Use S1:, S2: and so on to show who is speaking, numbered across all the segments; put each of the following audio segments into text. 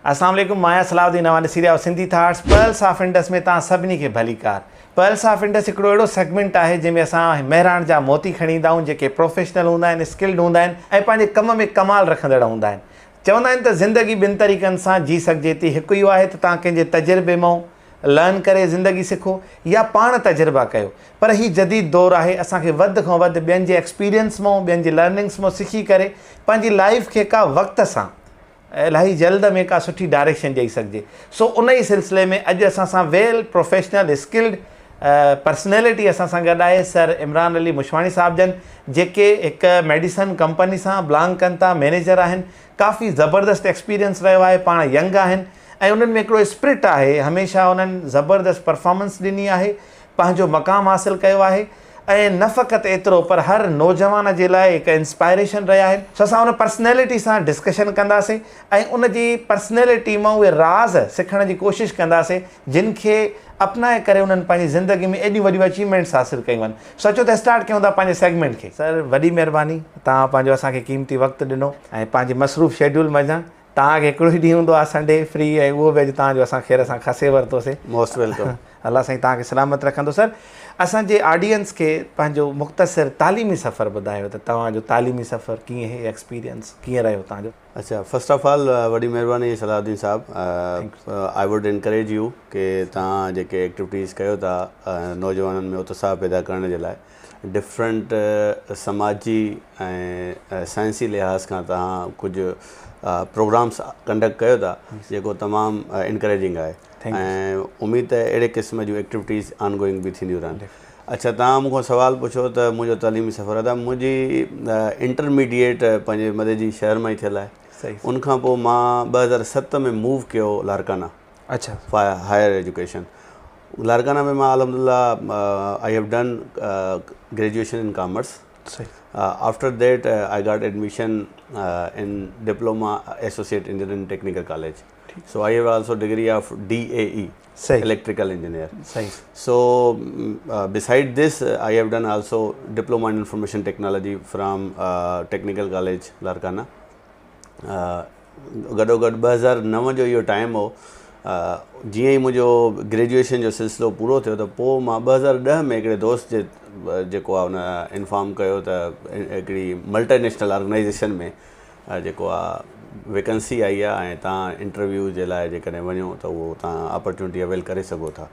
S1: اسلام عليڪم مان آهيان صلاح الدين اوهان ڏسي رهيا آهيو Sindhi thoughts pearls of Indus ۾ توهان سڀني کي ڀليڪار پرلس آف انڊس هڪڙو اهڙو سيگمينٽ آهي جنهن ۾ اسان مهراڻ جا موتي کڻي ايندا آهيون جيڪي پروفيشنل هوندا آهن اسڪلڊ هوندا آهن ۽ پنهنجي ڪم ۾ ڪمال رکندڙ هوندا آهن چوندا آهن ته زندگي ٻن طريقن سان جي سگهجي ٿي هڪ اهو آهي ته توهان ڪنهن جي تجربي مان لرن ڪري زندگي سکو يا پاڻ تجربا ڪيو پر هي جديد دور آهي اسان کي وڌ کان وڌ ٻين جي ايڪسپيرينس مان ٻين جي لرننگس مان سکي ڪري پنهنجي لائيف کي ڪا وقت سان الاهي جلد ۾ ڪا سٺي ڊائريڪشن ڏئي سگهجي سو ان ئي سلسلي ۾ اڄ اسان سان ويل پروفيشنل اسڪلڊ پرسنالٽي اسان سان گڏ آهي سر عمران علي مشواڻي صاحب جن جيڪي هڪ ميڊيسن ڪمپني سان بلانگ ڪن ٿا مينيجر آهن ڪافي زبردست ايڪسپيرينس رهيو آهي پاڻ ينگ آهن ۽ انهن ۾ هڪڙو اسپرٽ آهي هميشه انهن زبردست پرفارمنس ڏني آهي پنهنجو مقام حاصل ڪيو آهي ۽ نه فقط ايترو پر هر نوجوان جي لاء هڪ انسپائريشن رهيا آهن سو اسان ان پرسنالٽي سان ڊسڪشن ڪنداسين ۽ ان جي پرسنالٽي مان اهي راز سکڻ جي ڪوشش ڪنداسين جن کي اپنائي ڪري انهن پنهنجي زندگي ۾ ايڏيون وڏيون اچيومينٽس حاصل ڪيون آهن سو اچو ته اسٽارٽ ڪيون ٿا پنهنجي سيگمينٽ کي. سر وڏي مهرباني توهان پنهنجو اسان کي قيمتي وقت ڏنو ۽ پنهنجي مصروف شيڊيول منجهان توهان کي هڪڙو ئي ڏينهن هوندو آهي سنڊي فري ۽ اهو به اڄ توهان جو اسان خير سان کسي ورتوسي.
S2: Most welcome.
S1: الله سائين توهان کي سلامت رکندو. سر اسان جي آڊينس کي پنهنجو مختصر تعليمي سفر ٻڌايو ته توهان جو تعليمي سفر ڪيئن هي ايڪسپيرينس ڪيئن رهيو توهان جو.
S2: اڇا فرسٽ آف آل وڏي مهرباني صلاح الدين صاحب I would encourage U ڪي توهان جيڪي ايڪٽيوٽيز ڪيو ٿا نوجوانن ۾ اتساهه پيدا ڪرڻ جي لاء ڊفرنٽ سماجي ۽ سائنسي لحاظ کان توهان ڪجهه پروگرامس ڪنڊڪٽ ڪيو ٿا جيڪو تمام انڪريجنگ آهي ۽ اميد ته اهڙي قسم جون ايڪٽيوٽيز آن گوئنگ به ٿينديون رهن اڇا توهان مون کان سوال پڇيو ته منهنجو تعليمي سفر ادا منهنجي انٽرميڊيٽ پنهنجي مديجي شهر مان ئي ٿيل آهي ان کان پوء مان 2007 ۾ موو ڪيو لاڙڪانا
S1: اڇا
S2: فار هائر ايجوڪيشن لاڙڪانا ۾ مان الحمد لله I have done graduation in commerce after that I got admission in diploma associate engineer in technical college so I have also degree of D A E electrical engineer so beside this I have done also diploma in information technology from technical college Larkana گڏوگڏ 2009 جو اهو time هو جيئن ئي منهنجو graduation جو سلسلو پورو ٿيو ته پوء مان 2010 ۾ هڪڙي دوست جي جيڪو آهي ان انفارم ڪيو ته هڪڙي ملٽي نيشنل آرگنائيزيشن ۾ جيڪو آهي ويڪنسي آئي آهي ۽ تان انٽرويو جي لاء جيڪڏهن وڃو ته اهو تان اپرچونٽي اويل ڪري سگهو ٿا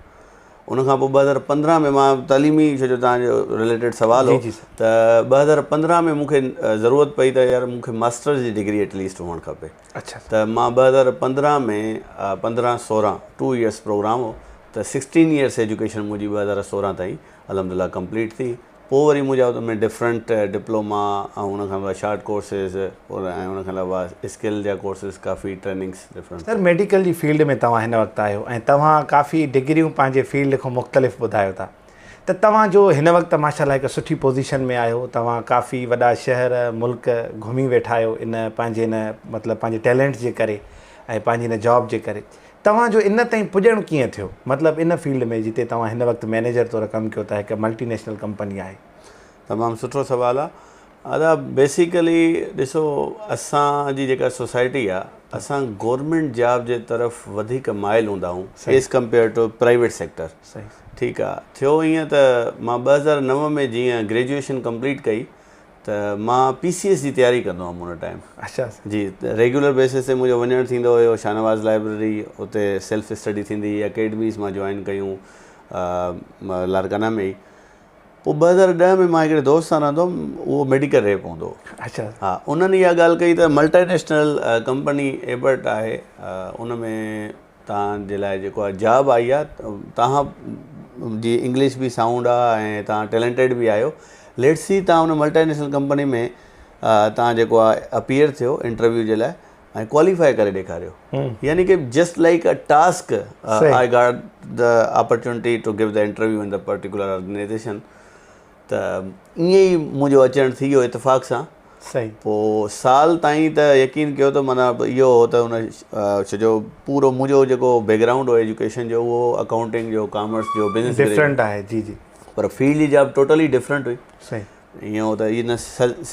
S2: ان کان پوء 2015 ۾ مان تعليمي ڇو جو توهان جو رليٽيڊ سوال هو ته 2015 ۾ مون کي ضرورت پئي ته يار مون کي ماسٽرز جي ڊگري ايٽ ليسٽ هئڻ کپي ته مان 2015 ۾ 15 16 ٽو ايئرس پروگرام هو ته 16 ايئرس ايجوڪيشن منهنجي 2016 تائين الحمد لله ڪمپليٽ ٿي پوء وري منهنجا ان ۾ ڊفرنٽ ڊپلوما ۽ ان کان علاوه شارٽ ڪورسز ۽ ان کان علاوه اسڪل جا ڪورسز ڪافي ٽريننگس ڊفرنٽ.
S1: سر ميڊيڪل جي فيلڊ ۾ توهان هن وقت آهيو ۽ توهان ڪافي ڊگريون پنهنجي فيلڊ کان مختلف ٻڌايو ٿا ته توهان جو هن وقت ماشاء الله هڪ سٺي پوزيشن ۾ آهيو توهان ڪافي وڏا شهر ملڪ گهمي ويٺا آهيو ان پنهنجي ان مطلب پنهنجي ٽيلنٽ جي ڪري ۽ پنهنجي ان جاب جي ڪري توهان جو ان تائين پڄڻ ڪيئن ٿيو؟ مطلب ان فيلڊ ۾ جتي توهان هن وقت مئنيجر طور ڪم ڪيو ٿا هڪ ملٽي نيشنل ڪمپني آهي.
S2: تمام سٺو سوال آ ادا بيسيڪلي ڏسو اسان جي جيڪا سوسائٽي آ اسان گورنمينٽ جاب جي طرف وڌيڪ مائل هوندا آهيون as compare to private sector ٺيڪ آ ٿيو ائين ته مان 2009 ۾ جيئن گريجوئيشن ڪمپليٽ ڪئي ته مان پي سي ايس جي تياري ڪندو هئم ان ٽائيم
S1: اچھا
S2: جي ريگيولر بيسس تي منهنجو وڃڻ ٿيندو هيو شاهنواز لائبريري اتي سيلف اسٽڊي ٿيندي هئي اڪيڊميز مان جوائن ڪيون لاڙڪانا ۾ ئي پوء 2010 ۾ مان هڪڙي دوست سان رهندو هئم اهو ميڊيڪل ريپ هوندو هو
S1: اچھا
S2: ها انهن اها ڳالهه ڪئي ته ملٽي نيشنل ڪمپني ايبرٽ آهي ان ۾ توهان جي لاء جيڪو آهي جاب آئي آهي توهان جي انگلش به سائونڊ آهي ۽ توهان ٽيلنٽيڊ به آهيو ليٽس سي توهان ان ملٽي نيشنل ڪمپني ۾ توهان جيڪو آهي اپيئر ٿيو انٽرويو جي لاء ۽ ڪواليفائي ڪري ڏيکاريو يعني ڪي just like a task I got the opportunity to give the interview in the particular organization ته ائين ئي منهنجو اچڻ ٿي ويو اتفاق سان.
S1: صحيح.
S2: پوء سال تائين ته يقين ڪيو ته معنيٰ اهو هو ته ان ڇو جو پورو منهنجو جيڪو بيڪ گرائونڊ هو ايجوڪيشن جو اهو اڪائونٽنگ جو ڪامرس جو بزنس
S1: ڊفرنٽ آهي جي جي.
S2: پر فيلڊ جي جاب ٽوٽلي ڊفرنٽ هئي.
S1: صحيح.
S2: ائين هو ته ان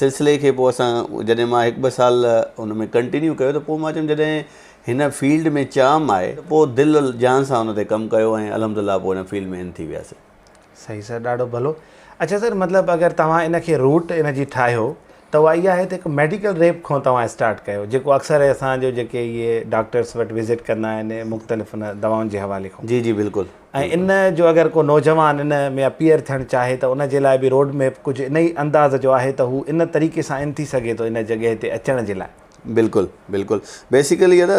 S2: سلسلي کي پوء اسان جڏهن مان هڪ ٻه سال ان ۾ ڪنٽينيو ڪيو ته پوء مان چيم جڏهن هن فيلڊ ۾ چام آهي ته پوء دل جان سان ان تي ڪم ڪيو ۽ الحمد لله پوء ان فيلڊ ۾ ان ٿي وياسين.
S1: صحيح سر ڏاڍو ڀلو. اڇا سر مطلب اگر توهان ان کي روٽ ان جي ٺاهيو ته اها اها آهي ته هڪ ميڊيڪل ريپ کان توهان اسٽارٽ ڪيو جيڪو اڪثر اسان جو جيڪي اهي ڊاڪٽرس وٽ وزٽ ڪندا آهن مختلف ان دوائن جي حوالي کان.
S2: جي جي بلڪل.
S1: ۽ ان جو اگر ڪو نوجوان ان ۾ اپيئر ٿيڻ چاهي ته ان جي لاء به روڊ ميپ ڪجهه ان ئي انداز جو آهي ته هو ان طريقي سان ان ٿي سگهي ٿو ان جڳهه تي اچڻ جي لاء.
S2: بلڪل بلڪل بيسيڪلي ادا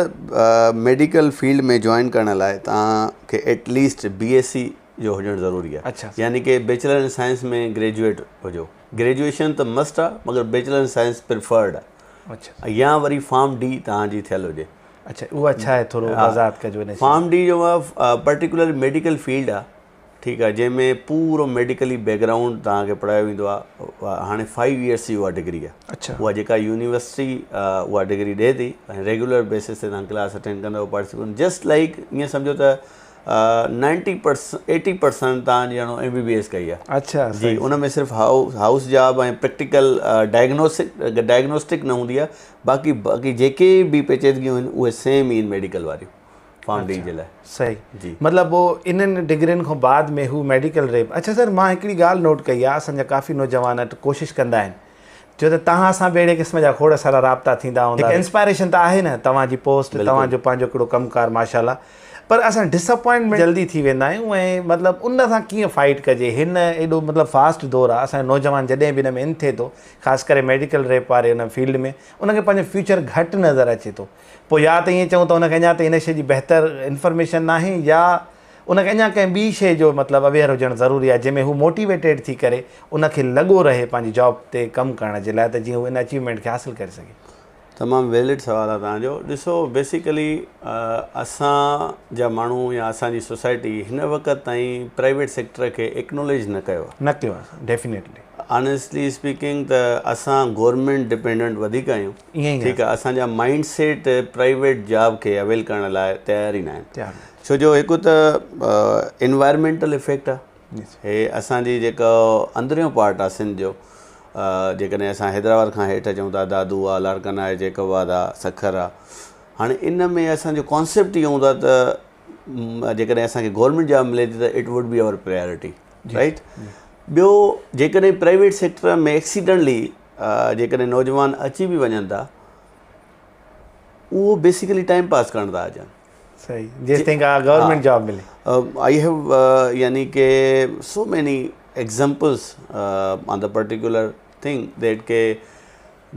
S2: ميڊيڪل فيلڊ ۾ جوائن ڪرڻ لاء توهان کي at least B S C جو هجڻ ضروري آهي
S1: اڇا
S2: يعني ڪي بيچلر ان سائنس ۾ گريجوئيٽ هجو گريجوئيشن ته مسٽ آهي مگر بيچلر ان سائنس پريفرڊ آهي
S1: اڇا
S2: يا وري فارم ڊي توهان جي ٿيل هجي
S1: اڇا اها ڇا آهي ٿورو وضاحت ڪجو ان
S2: فارم ڊي جو پرٽيڪولر ميڊيڪل فيلڊ آهي ٺيڪ آهي جنهن ۾ پورو ميڊيڪلي بيڪ گرائونڊ توهان کي پڙهايو ويندو آهي هاڻي فائيو ايئرس جي اها ڊگري آهي
S1: اڇا
S2: اها جيڪا يونيورسٽي اها ڊگري ڏي ٿي ۽ ريگولر بيسس تي توهان ڪلاس اٽينڊ ڪندو پارٽيسپيٽ جسٽ لائڪ ائين سمجهو ته نائنٽي پرسنٽ ايٽي پرسنٽ توهان ڄڻو ايم بي بي ايس ڪئي آهي
S1: اڇا
S2: جي ان ۾ صرف هائوس جاب ۽ پريڪٽيڪل ڊائگنوسڪ ڊائگنوسٽڪ نه هوندي آهي باقي باقي جيڪي به پيچيدگيون آهن اهي سيم ئي آهن ميڊيڪل واريون فارم ڊي جي لاء.
S1: صحيح
S2: جي.
S1: مطلب پوء انهن ڊگرين کان بعد ۾ هو ميڊيڪل ريپ اڇا سر مان هڪڙي ڳالهه نوٽ ڪئي آهي اسان جا ڪافي نوجوان ڪوشش ڪندا آهن ڇو ته توهان سان به اهڙي قسم جا کوڙ سارا رابطا ٿيندا هوندا هڪ انسپائريشن ته آهي نه توهان جي پوسٽ توهان جو پنهنجو هڪڙو ڪم ڪار ماشاءالله پر اسان ڊسپوائنٽمينٽ جلدي ٿي ويندا آهيون ۽ مطلب ان سان ڪيئن فائيٽ ڪجي هن ايڏو مطلب فاسٽ دور آهي اسان جو نوجوان جڏهن به ان ۾ ان ٿئي ٿو خاص ڪري ميڊيڪل ريپ واري ان فيلڊ ۾ ان کي پنهنجو فيوچر گهٽ نظر اچي ٿو پوء يا ته ائين چئون ته ان کي اڃا تائين ان شيء جي بهتر انفارميشن ناهي يا ان کي اڃا ڪنهن ٻي شيء جو مطلب اويئر هجڻ ضروري آهي جنهن ۾ هو موٽيويٽيڊ ٿي ڪري ان کي لڳو رهي پنهنجي جاب تي ڪم ڪرڻ جي لاء ته جيئن هو ان اچيومينٽ کي حاصل ڪري سگهي.
S2: تمام ويلڊ سوال آهي توهان جو. ڏسو بيسيڪلي اسان جا ماڻهو يا اسان جي سوسائٽي هن وقت تائين پرائيويٽ سيڪٽر کي ايڪنوليج نه ڪيو آهي.
S1: نه ڪيو آهي ڊيفينيٽلي.
S2: آنيسٽلي اسپيڪنگ ته اسان گورنمينٽ ڊپينڊنٽ وڌيڪ آهيون. ٺيڪ آ اسان جا مائنڊ سيٽ پرائيويٽ جاب کي اويل ڪرڻ لاء تيار ئي ناهن ڇو جو هڪ ته انوائرمينٽل افيڪٽ آ هي اسان جي جيڪو اندريون پارٽ آ سنڌ جو جيڪڏهن اسان حيدرآباد کان هيٺ اچون ٿا دادو آ لاڙڪانا آهي جيڪب آباد آ سکر آ هاڻي ان ۾ اسان جو ڪانسيپٽ اهو هوندو آ ته جيڪڏهن اسان کي گورنمينٽ جاب ملي ٿي ته it would be our priority right ٻيو جيڪڏهن پرائيويٽ سيڪٽر ۾ ايڪسيڊنٽلي جيڪڏهن نوجوان اچي به وڃن ٿا اهو بيسيڪلي ٽائيم پاس ڪرڻ ٿا اچن
S1: صحيح جيستائين ڪا گورنمينٽ جاب ملي
S2: I have يعني ڪي so many examples on the particular thing that ڪي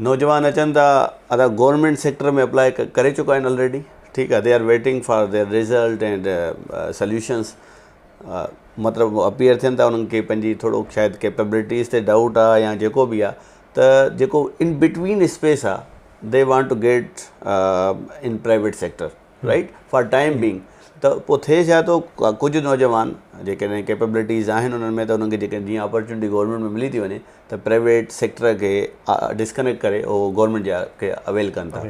S2: نوجوان اچن ٿا ادا گورنمينٽ سيڪٽر ۾ اپلائي ڪري چڪا آهن آلريڊي ٺيڪ آهي they are waiting for their result and solutions مطلب اپيئر ٿين ٿا انهن کي پنهنجي ٿورو شايد ڪيپبلٽيز تي ڊائوٽ آ يا جيڪو به آ ته جيڪو ان بٽوين اسپيس آ they want to get in private sector right for time being ته پوء ٿئي ڇا ٿو ڪجهه نوجوان جيڪڏهن ڪيپبلٽيز آهن انهن ۾ ته انهن کي جيڪڏهن جيئن اپرچونٽي گورنمينٽ ۾ ملي ٿي وڃي ته پرائيويٽ سيڪٽر کي ڊسڪنيڪٽ ڪري اهو گورنمينٽ جا کي اويل ڪن ٿا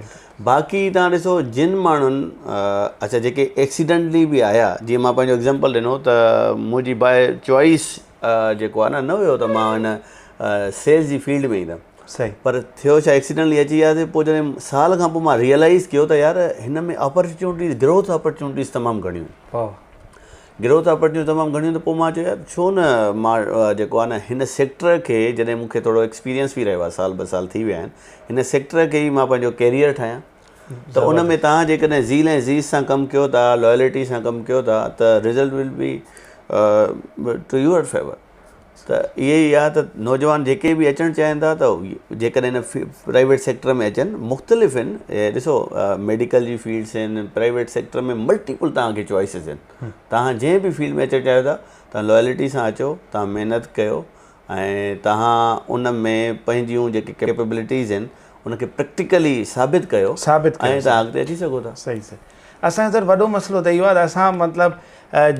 S2: باقي تان ڏسو جن ماڻهن اچھا جيڪي ايڪسيڊنٽلي به آيا جيئن مان پنهنجو ايگزامپل ڏنو ته منهنجي باء چوائس جيڪو آهي نه نه هيو ته مان هن سيلز جي فيلڊ ۾ ايندم
S1: صحيح
S2: پر ٿيو ڇا ايڪسيڊنٽلي اچي وياسي پوء جڏهن سال کان پوء مان ريئلائز ڪيو ته يار هن ۾ اپرچونٽيز گروٿ اپرچونٽيز تمام گهڻيون
S1: واهه
S2: گروٿ اپرچونٽيون تمام گهڻيون ته پوء مان چيو يار ڇو نه مان جيڪو آهي نه هن سيڪٽر کي جڏهن مون کي ٿورو ايڪسپيرينس به رهيو آهي سال ٻه سال ٿي ويا آهن هن سيڪٽر کي ئي مان پنهنجو ڪيريئر ٺاهيان ته ان ۾ تهان جيڪڏهن زيل ۽ زيز سان ڪم ڪيو ٿا لائلٽي سان ڪم ڪيو ٿا ته result will be to your favour ته اهي ئي آهي ته نوجوان جيڪي به اچڻ چاهين ٿا ته جيڪڏهن هن پرائيويٽ سيڪٽر ۾ اچن مختلف آهن ڏسو ميڊيڪل جي فيلڊس آهن پرائيويٽ سيڪٽر ۾ ملٽيپل توهان کي چوائسز آهن توهان جنهن به فيلڊ ۾ اچڻ چاهيو ٿا توهان لائلٽي سان اچو توهان محنت ڪيو ۽ توهان ان ۾ پنهنجيون جيڪي ڪيپبلٽيز آهن ان کي پريڪٽيڪلي ثابت ڪيو
S1: ثابت ڪيو
S2: ۽ توهان اڳتي اچي سگهو ٿا.
S1: صحيح صحيح اسان جو سر وڏو مسئلو ته اهو آهي ته اسان مطلب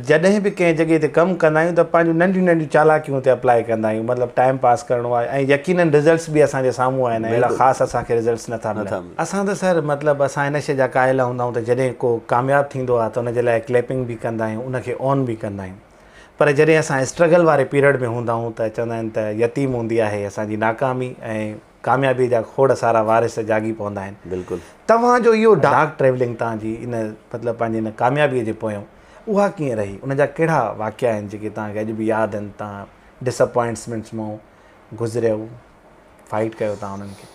S1: جڏهن به ڪنهن جڳهه تي ڪم ڪندا آهيون ته پنهنجون ننڍيون ننڍيون چالاڪيون اتي اپلائي ڪندا آهيون مطلب ٽائيم پاس ڪرڻو آهي ۽ يقينن رزلٽس به اسان جي سامهون آهن ۽ اهڙا خاص اسان کي رزلٽس نٿا ملن. اسان ته سر مطلب اسان ان شيء جا قائل هوندا آهيون ته جڏهن ڪو ڪامياب ٿيندو آهي ته ان جي لاء ڪليپنگ به ڪندا آهيون ان کي اون به ڪندا آهيون پر جڏهن اسان اسٽرگل واري پيريڊ ۾ هوندا آهيون ته چوندا آهن ته يتيم هوندي آهي اسان جي ناڪامي ۽ ڪاميابي جا کوڙ سارا وارث جاڳي پوندا آهن.
S2: بلڪل.
S1: توهان جو اهو ڊارڪ ٽريولنگ توهان جي ان مطلب پنهنجي ان ڪاميابي جي پويون اها ڪيئن رهي ان جا ڪهڙا واقعا آهن جيڪي توهان کي اڄ به ياد آهن توهان ڊساپوائنٽمينٽس مان گذريو فائيٽ ڪيو توهان انهن کي.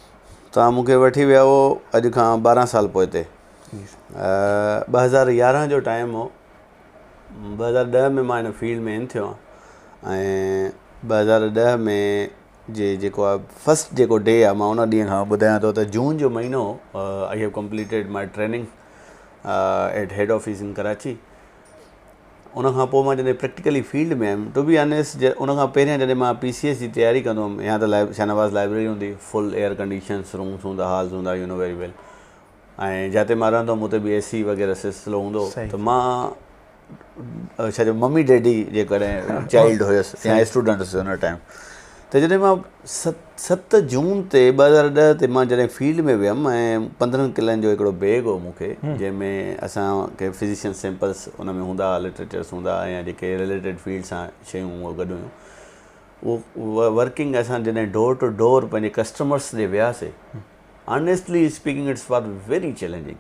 S2: توهان مون کي وٺي ويا هئو اڄ کان 12 سال پوئتي 2011 جو ٽائيم هو 2010 ۾ مان هن فيلڊ ۾ ان ٿيو آهيان ۽ 2010 ۾ جي جيڪو آهي فرسٽ جيڪو ڊي آهي مان ان ڏينهن کان ٻڌايان ٿو ته جون جو مهينو هو I have completed my training at head office in Karachi ان کان پوء مان جڏهن practically field ۾ I'm to be honest ان کان پهريان جڏهن مان پي سي ايس جي تياري ڪندو هوم يا ته شاهنواز لائبريري هوندي فل ايئر ڪنڊيشنس رومس هوندا هالز هوندا you know very well ۽ جاتي مان رهندو هوم اتي به اي سي وغيره سلسلو هوندو هو ته مان ڇا چئبو ممي ڊيڊي جيڪڏهن چائلڊ هيس يا اسٽوڊنٽ هيس ان ٽائيم ته جڏهن مان 7 جون تي 2010 تي مان جڏهن فيلڊ ۾ ويم ۽ 15 ڪلن جو هڪڙو بيگ هو مون کي جنهن ۾ اسان کي فزيشن سيمپلس ان ۾ هوندا هئا لٽريچرس هوندا هئا يا جيڪي رليٽيڊ فيلڊ سان شيون هو گڏ هيون اهو ورڪنگ اسان جڏهن ڊور ٽو ڊور پنهنجي ڪسٽمرس ڏي وياسي honestly speaking it's was very challenging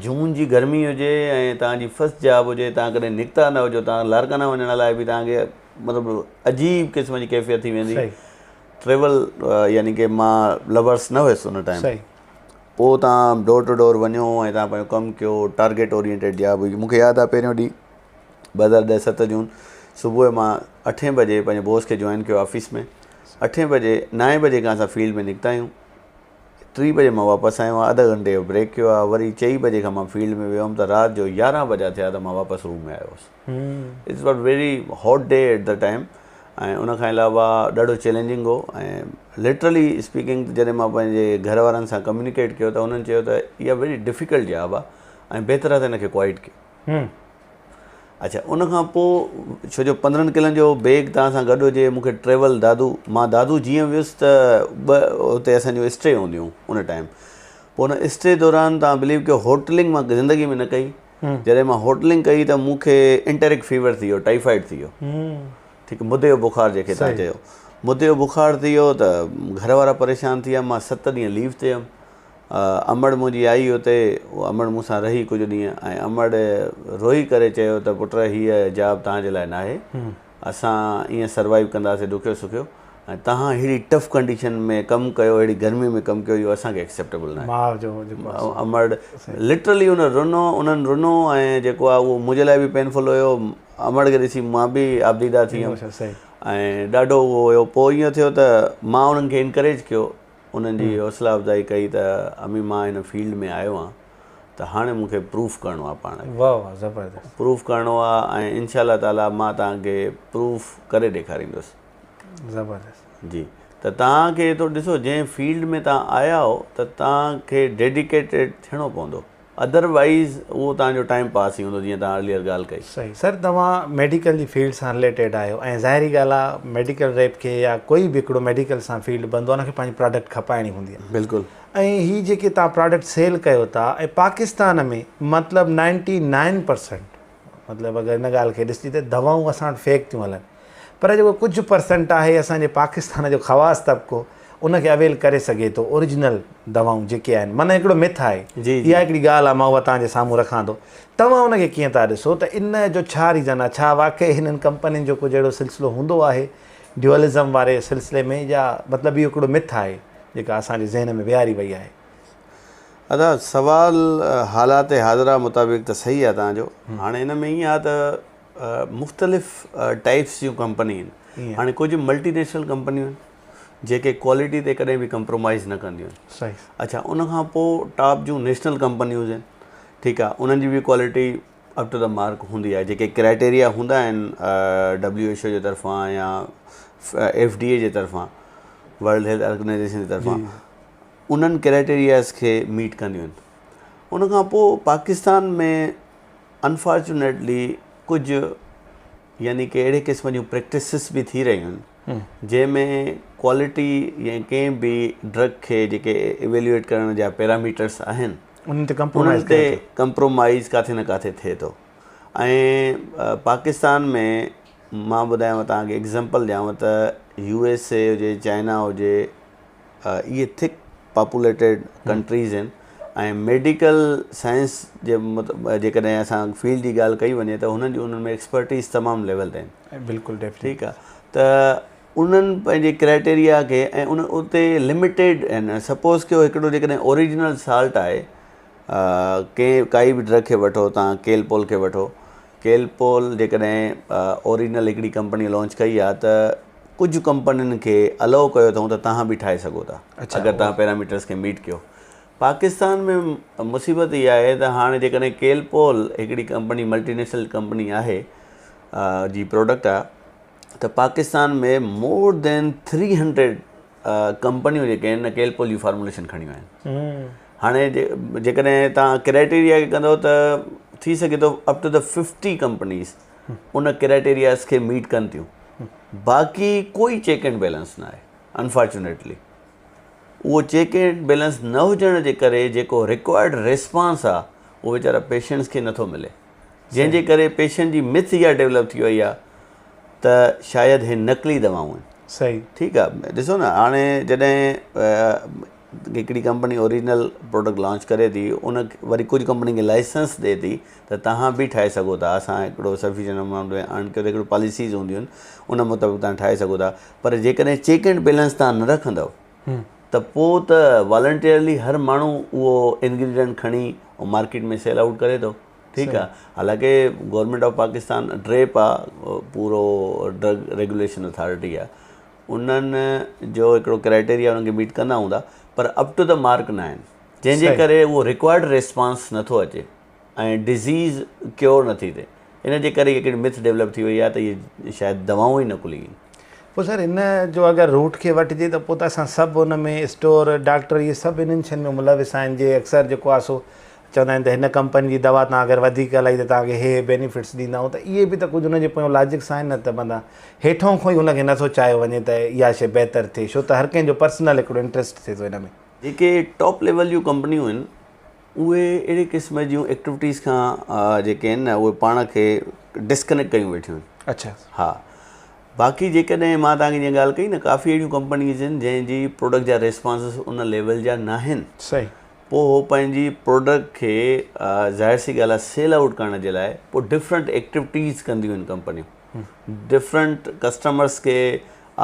S2: جون جي گرمي هجي ۽ توهان جي فرسٽ جاب هجي توهان ڪڏهن نڪتا نه هجو توهان لاڙڪاڻا وڃڻ لاء به توهان کي مطلب عجيب قسم جي ڪيفيت ٿي ويندي ٽريول يعني ڪي مان لورس نه هيس ان ٽائيم پوء توهان ڊور ٽو ڊور وڃو ۽ توهان پنهنجو ڪم ڪيو ٽارگيٽ اورينٽيڊ جاب هئي مونکي ياد آهي پهريون ڏينهن 2010 7 جون صبح مان اٺين بجي پنهنجي بوس کي جوائن ڪيو آفيس ۾ اٺين بجي نائين بجي کان اسان فيلڊ ۾ نڪتا آهيون ٽي بجي مان واپس آيو آهيان اڌ گهنٽي جو بريڪ ڪيو آهي وري چئي بجي کان مان فيلڊ ۾ ويو هيم ته رات جو 11 بجا ٿيا ته مان واپس روم ۾ آيو هوس it's was very hot day at the time ۽ ان کان علاوه ڏاڍو چئلينجنگ هو ۽ لٽرلي اسپيڪنگ جڏهن مان پنهنجي گهر وارن سان ڪميونيڪيٽ ڪيو ته انهن چيو ته اها ويري ڊفيڪلٽ جاب آهي ۽ بهتر آهي ته هن کي ڪوائٽ ڪيو اڇا ان کان پوء ڇو جو 15 ڪلن جو بيگ توهان سان گڏ هجي مون کي ٽريول دادو مان دادو جيئن ويس ته ٻه اتي اسان جون اسٽي هونديون ان ٽائيم پوء ان اسٽي دوران توهان بليو ڪيو هوٽلنگ مان زندگي ۾ نه ڪئي جڏهن مان هوٽلنگ ڪئي ته مون کي انٽيرڪ فيور ٿي ويو ٽائيفائيڊ ٿي ويو ٺيڪ مدي جو بخار جنهن کي توهان چيو مدي جو بخار ٿي ويو ته گهر وارا پريشان ٿي ويا مان 7 ڏينهن ليو تي هيم امڙ منهنجي آئي اتي، امڙ مون سان رهي ڪجهه ڏينهن ۽ امڙ روئي ڪري چيو ته پٽ هيء جاب توهان جي لاء ناهي، اسان ائين سروائيو ڪنداسين ڏکيو سکيو ۽ توهان ههڙي ٽف ڪنڊيشن ۾ ڪم ڪيو، ههڙي گرمي ۾ ڪم ڪيو اهو اسان کي ايڪسيپٽيبل ناهي.
S1: ماء جو جيڪو آهي سو.
S2: امڙ لٽرلي ان رنو، انهن رنو ۽ جيڪو آهي اهو منهنجي لاء به پينفل هيو، امڙ کي ڏسي مان به آبديده ٿي ويم ۽ ڏاڍو اهو هيو. پوء ائين ٿيو ته مان انهن کي انڪريج ڪيو انهن جي حوصلا افزائي ڪئي ته امي مان هن فيلڊ ۾ آيو آهيان ته هاڻي مون کي پروف ڪرڻو آهي پاڻ کي.
S1: واه واه زبردست.
S2: پروف ڪرڻو آهي ۽ انشاء الله تعالي مان توهان کي پروف ڪري ڏيکاريندس.
S1: زبردست.
S2: جي ته توهان کي ٿو ڏسو جنهن فيلڊ ۾ توهان آيا آهو ته توهان کي ڊيڊيڪيٽيڊ ٿيڻو پوندو. ادر وائيز اهو توهان جو ٽائيم پاس ئي هوندو جيئن توهان ارليئر ڳالهه ڪئي.
S1: صحيح سر توهان ميڊيڪل جي فيلڊ سان رليٽيڊ آهيو ۽ ظاهري ڳالهه آهي ميڊيڪل ريپ کي يا ڪوئي به هڪڙو ميڊيڪل سان فيلڊ بندو آهي ان کي پنهنجي پراڊڪٽ کپائڻي هوندي آهي.
S2: بلڪل.
S1: ۽ هي جيڪي توهان پراڊڪٽ سيل ڪيو ٿا ۽ پاڪستان ۾ مطلب نائنٽي نائن پرسنٽ مطلب اگر ان ڳالهه کي ڏسجي ته دوائون اسان وٽ فيڪ ٿيون هلن پر جيڪو ڪجهه پرسنٽ آهي اسان جي پاڪستان جو خواص طبقو ان کي اويل ڪري سگهي ٿو اوريجنل دوائون جيڪي آهن معنيٰ هڪڙو مٿ آهي اها هڪڙي ڳالهه آهي مان اها توهان جي سامهون رکان ٿو توهان ان کي ڪيئن ٿا ڏسو ته ان جو ڇا ريزن آهي ڇا واقعي هنن ڪمپنين جو ڪجهه اهڙو سلسلو هوندو آهي ڊيوئلزم واري سلسلي ۾ يا مطلب اهو هڪڙو مٿ آهي جيڪا اسان جي ذهن ۾ ويهاري وئي آهي.
S2: ادا سوال حالات حاضره مطابق ته صحيح آهي توهان جو هاڻي ان ۾ ائين آهي ته مختلف ٽائپس جون ڪمپنيون آهن هاڻي ڪجهه ملٽي نيشنل ڪمپنيون آهن جيڪي ڪوالٽي تي ڪڏهن به ڪمپرومائز نه ڪنديون آهن اڇا ان کان پوء ٽاپ جون نيشنل ڪمپنيون آهن ٺيڪ آهي انهن جي به quality up to the mark هوندي آهي جيڪي ڪرائٽيريا هوندا آهن ڊبليو ايڇ او جي طرفان يا ايف ڊي اي جي طرفان ورلڊ هيلٿ آرگنائزيشن جي طرفان انهن ڪرائٽيرياز کي ميٽ ڪنديون آهن ان کان پوء پاڪستان ۾ انفارچونيٽلي ڪجهه يعني ڪي اهڙي قسم جون پريڪٽسز به ٿي رهيون آهن جنهن ۾ ڪوالٽي يا ڪنهن به ڊرگ کي جيڪي ايويلوئيٽ ڪرڻ جا پيراميٽرس آهن
S1: انهن تي ڪمپرومائز
S2: انهن تي ڪمپرومائز ڪاٿي نه ڪاٿي ٿئي ٿو ۽ پاڪستان ۾ مان ٻڌايانو توهان کي ايگزامپل ڏيانو ته يو ايس اي هجي چائنا هجي اهي ٿڪ پاپوليٽيڊ ڪنٽريز آهن ۽ ميڊيڪل سائنس جي جيڪڏهن اسان فيلڊ جي ڳالهه ڪئي وڃي ته هنن جي انهن ۾ ايڪسپرٽيز تمام ليول تي آهن.
S1: بلڪل
S2: ٺيڪ آهي ته انهن پنهنجي ڪرائيٽيريا کي ۽ ان اتي لميٽيڊ آهن سپوز ڪيو هڪڙو جيڪڏهن اوريجنل سالٽ آهي ڪنهن ڪائي به ڊرگ کي وٺو توهان ڪيلپول کي وٺو ڪيلپول جيڪڏهن اوريجنل هڪڙي ڪمپني لانچ ڪئي آهي ته ڪجهه ڪمپنين کي الائو ڪيو اٿئون ته توهان به ٺاهي سگهو ٿا اگر توهان پيراميٽرس کي ميٽ ڪيو پاڪستان ۾ مصيبت اها آهي ته هاڻي جيڪڏهن ڪيلپول هڪڙي ڪمپني ملٽي نيشنل ڪمپني آهي جي پروڊڪٽ آهي ته پاڪستان ۾ مور دين 300 ڪمپنيون جيڪي آهن ڪيلپول جي فارموليشن کڻي ويون آهن هاڻي جيڪڏهن توهان ڪرائيٽيريا کي ڪندو ته ٿي سگهي ٿو up to the 50 companies in criterias کي ميٽ ڪن ٿيون باقي ڪوئي چيڪ اينڊ بيلنس نه آهي انفارچونيٽلي اهو چيڪ اينڊ بيلنس نه هجڻ جي ڪري جيڪو رڪوائرڊ ريسپانس آهي اهو ويچارا پيشنٽس کي نٿو ملي جنهن جي ڪري پيشنٽ جي مٿ اها ڊيولپ ٿي وئي آهي ته شايد هي نقلي دوائون آهن.
S1: صحيح.
S2: ٺيڪ آهي ڏسو نه هاڻي جڏهن هڪڙي ڪمپني اوريجنل پروڊڪٽ لانچ ڪري ٿي ان وري ڪجهه ڪمپني کي لائسنس ڏي ٿي ته توهان به ٺاهي سگهو ٿا اسان هڪڙو سفيشنٽ امائونٽ ۾ ارن ڪيو ته هڪڙو پاليسيز هونديون آهن ان مطابق توهان ٺاهي سگهو ٿا پر جيڪڏهن چيڪ اينڊ بيلنس توهان نه رکندو ته پوء ته والنٽيئرلي هر ماڻهو اهو انگريڊينٽ کڻي مارڪيٽ ۾ سيل آئوٽ ڪري ٿو ٺيڪ آ حالانڪه گورنمينٽ آف پاڪستان ڊريپ آ پورو ڊرگ ريگوليشن اٿارٽي آ انهن جو هڪڙو ڪرائيٽيريا انهن کي ميٽ ڪندا هوندا پر اپ ٽو the mark نه آهن جنهن جي ڪري اهو رڪوائرڊ ريسپانس نٿو اچي ۽ ڊزيز ڪيور نٿي ٿئي ان جي ڪري هڪڙي مٿ ڊيولپ ٿي وئي آ ته اهي شايد دوائون ئي نقلي آهن.
S1: پوء سر ان جو اگر روٽ کي وٺجي ته پوء ته اسان سڀ ان ۾ اسٽور ڊاڪٽر اهي سڀ انهن شين ۾ ملوث آهن جي اڪثر جيڪو آ سو چوندا آهن ته هن ڪمپني جي دوا توهان اگر وڌيڪ هلائي ته توهان کي هي هي بينيفٽس ڏيندا آهيون ته اهي به ته ڪجهه ان جي پويان لاجڪس آهن نه ته معنيٰ هيٺون کان ئي ان کي نٿو چاهيو وڃي ته اها شيء بهتر ٿئي ڇو ته هر ڪنهن جو پرسنل هڪڙو انٽريسٽ ٿئي ٿو ان ۾.
S2: جيڪي ٽاپ ليول جون ڪمپنيون آهن اهي اهڙي قسم جون ايڪٽيوٽيز کان جيڪي آهن نه اهي پاڻ کي ڊسڪنيڪٽ ڪيون ويٺيون آهن.
S1: اڇا.
S2: ها باقي جيڪڏهن مان توهان کي جيئن ڳالهه ڪئي نه ڪافي اهڙيون ڪمپنيز آهن جنهن جي پروڊڪٽ جا ريسپانسز ان ليول جا ناهن.
S1: صحيح.
S2: پوء هو پنهنجي پروڊڪٽ کي ظاهر سي ڳالهه آهي سيل آئوٽ ڪرڻ جي لاء پوء ڊفرنٽ ايڪٽيوٽيز ڪنديون آهن ڪمپنيون ڊفرنٽ ڪسٽمرس کي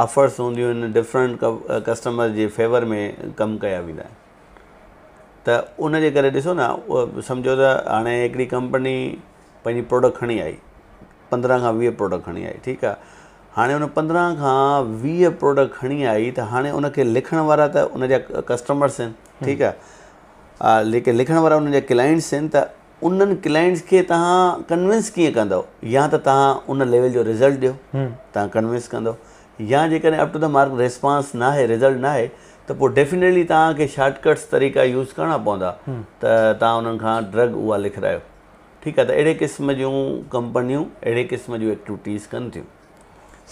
S2: آفرس هونديون آهن ڊفرنٽ ڪسٽمر جي فيور ۾ ڪم ڪيا ويندا آهن ته ان جي ڪري ڏسو نه سمجهو ته هاڻي هڪڙي ڪمپني پنهنجي پروڊڪٽ کڻي آئي 15 کان 20 پروڊڪٽ کڻي آئي ٺيڪ آهي هاڻي ان 15 کان 20 پروڊڪٽ کڻي آئي ته هاڻي ان کي لکڻ وارا ته ان جا ڪسٽمرس آهن ٺيڪ آهي ليڪن لکڻ وارا انهن جا ڪلائنٽس آهن ته انهن ڪلائنٽس کي توهان ڪنوينس ڪيئن ڪندو يا ته توهان ان ليول جو رزلٽ ڏيو توهان ڪنوينس ڪندو يا جيڪڏهن up to the mark response ناهي رزلٽ ناهي ته پوء ڊيفينيٽلي توهان کي شارٽ ڪٽس طريقا يوز ڪرڻا پوندا ته توهان انهن کان ڊرگ اها لکرايو ٺيڪ آهي ته اهڙي قسم جون ڪمپنيون اهڙي قسم جون ايڪٽيوٽيز ڪن ٿيون.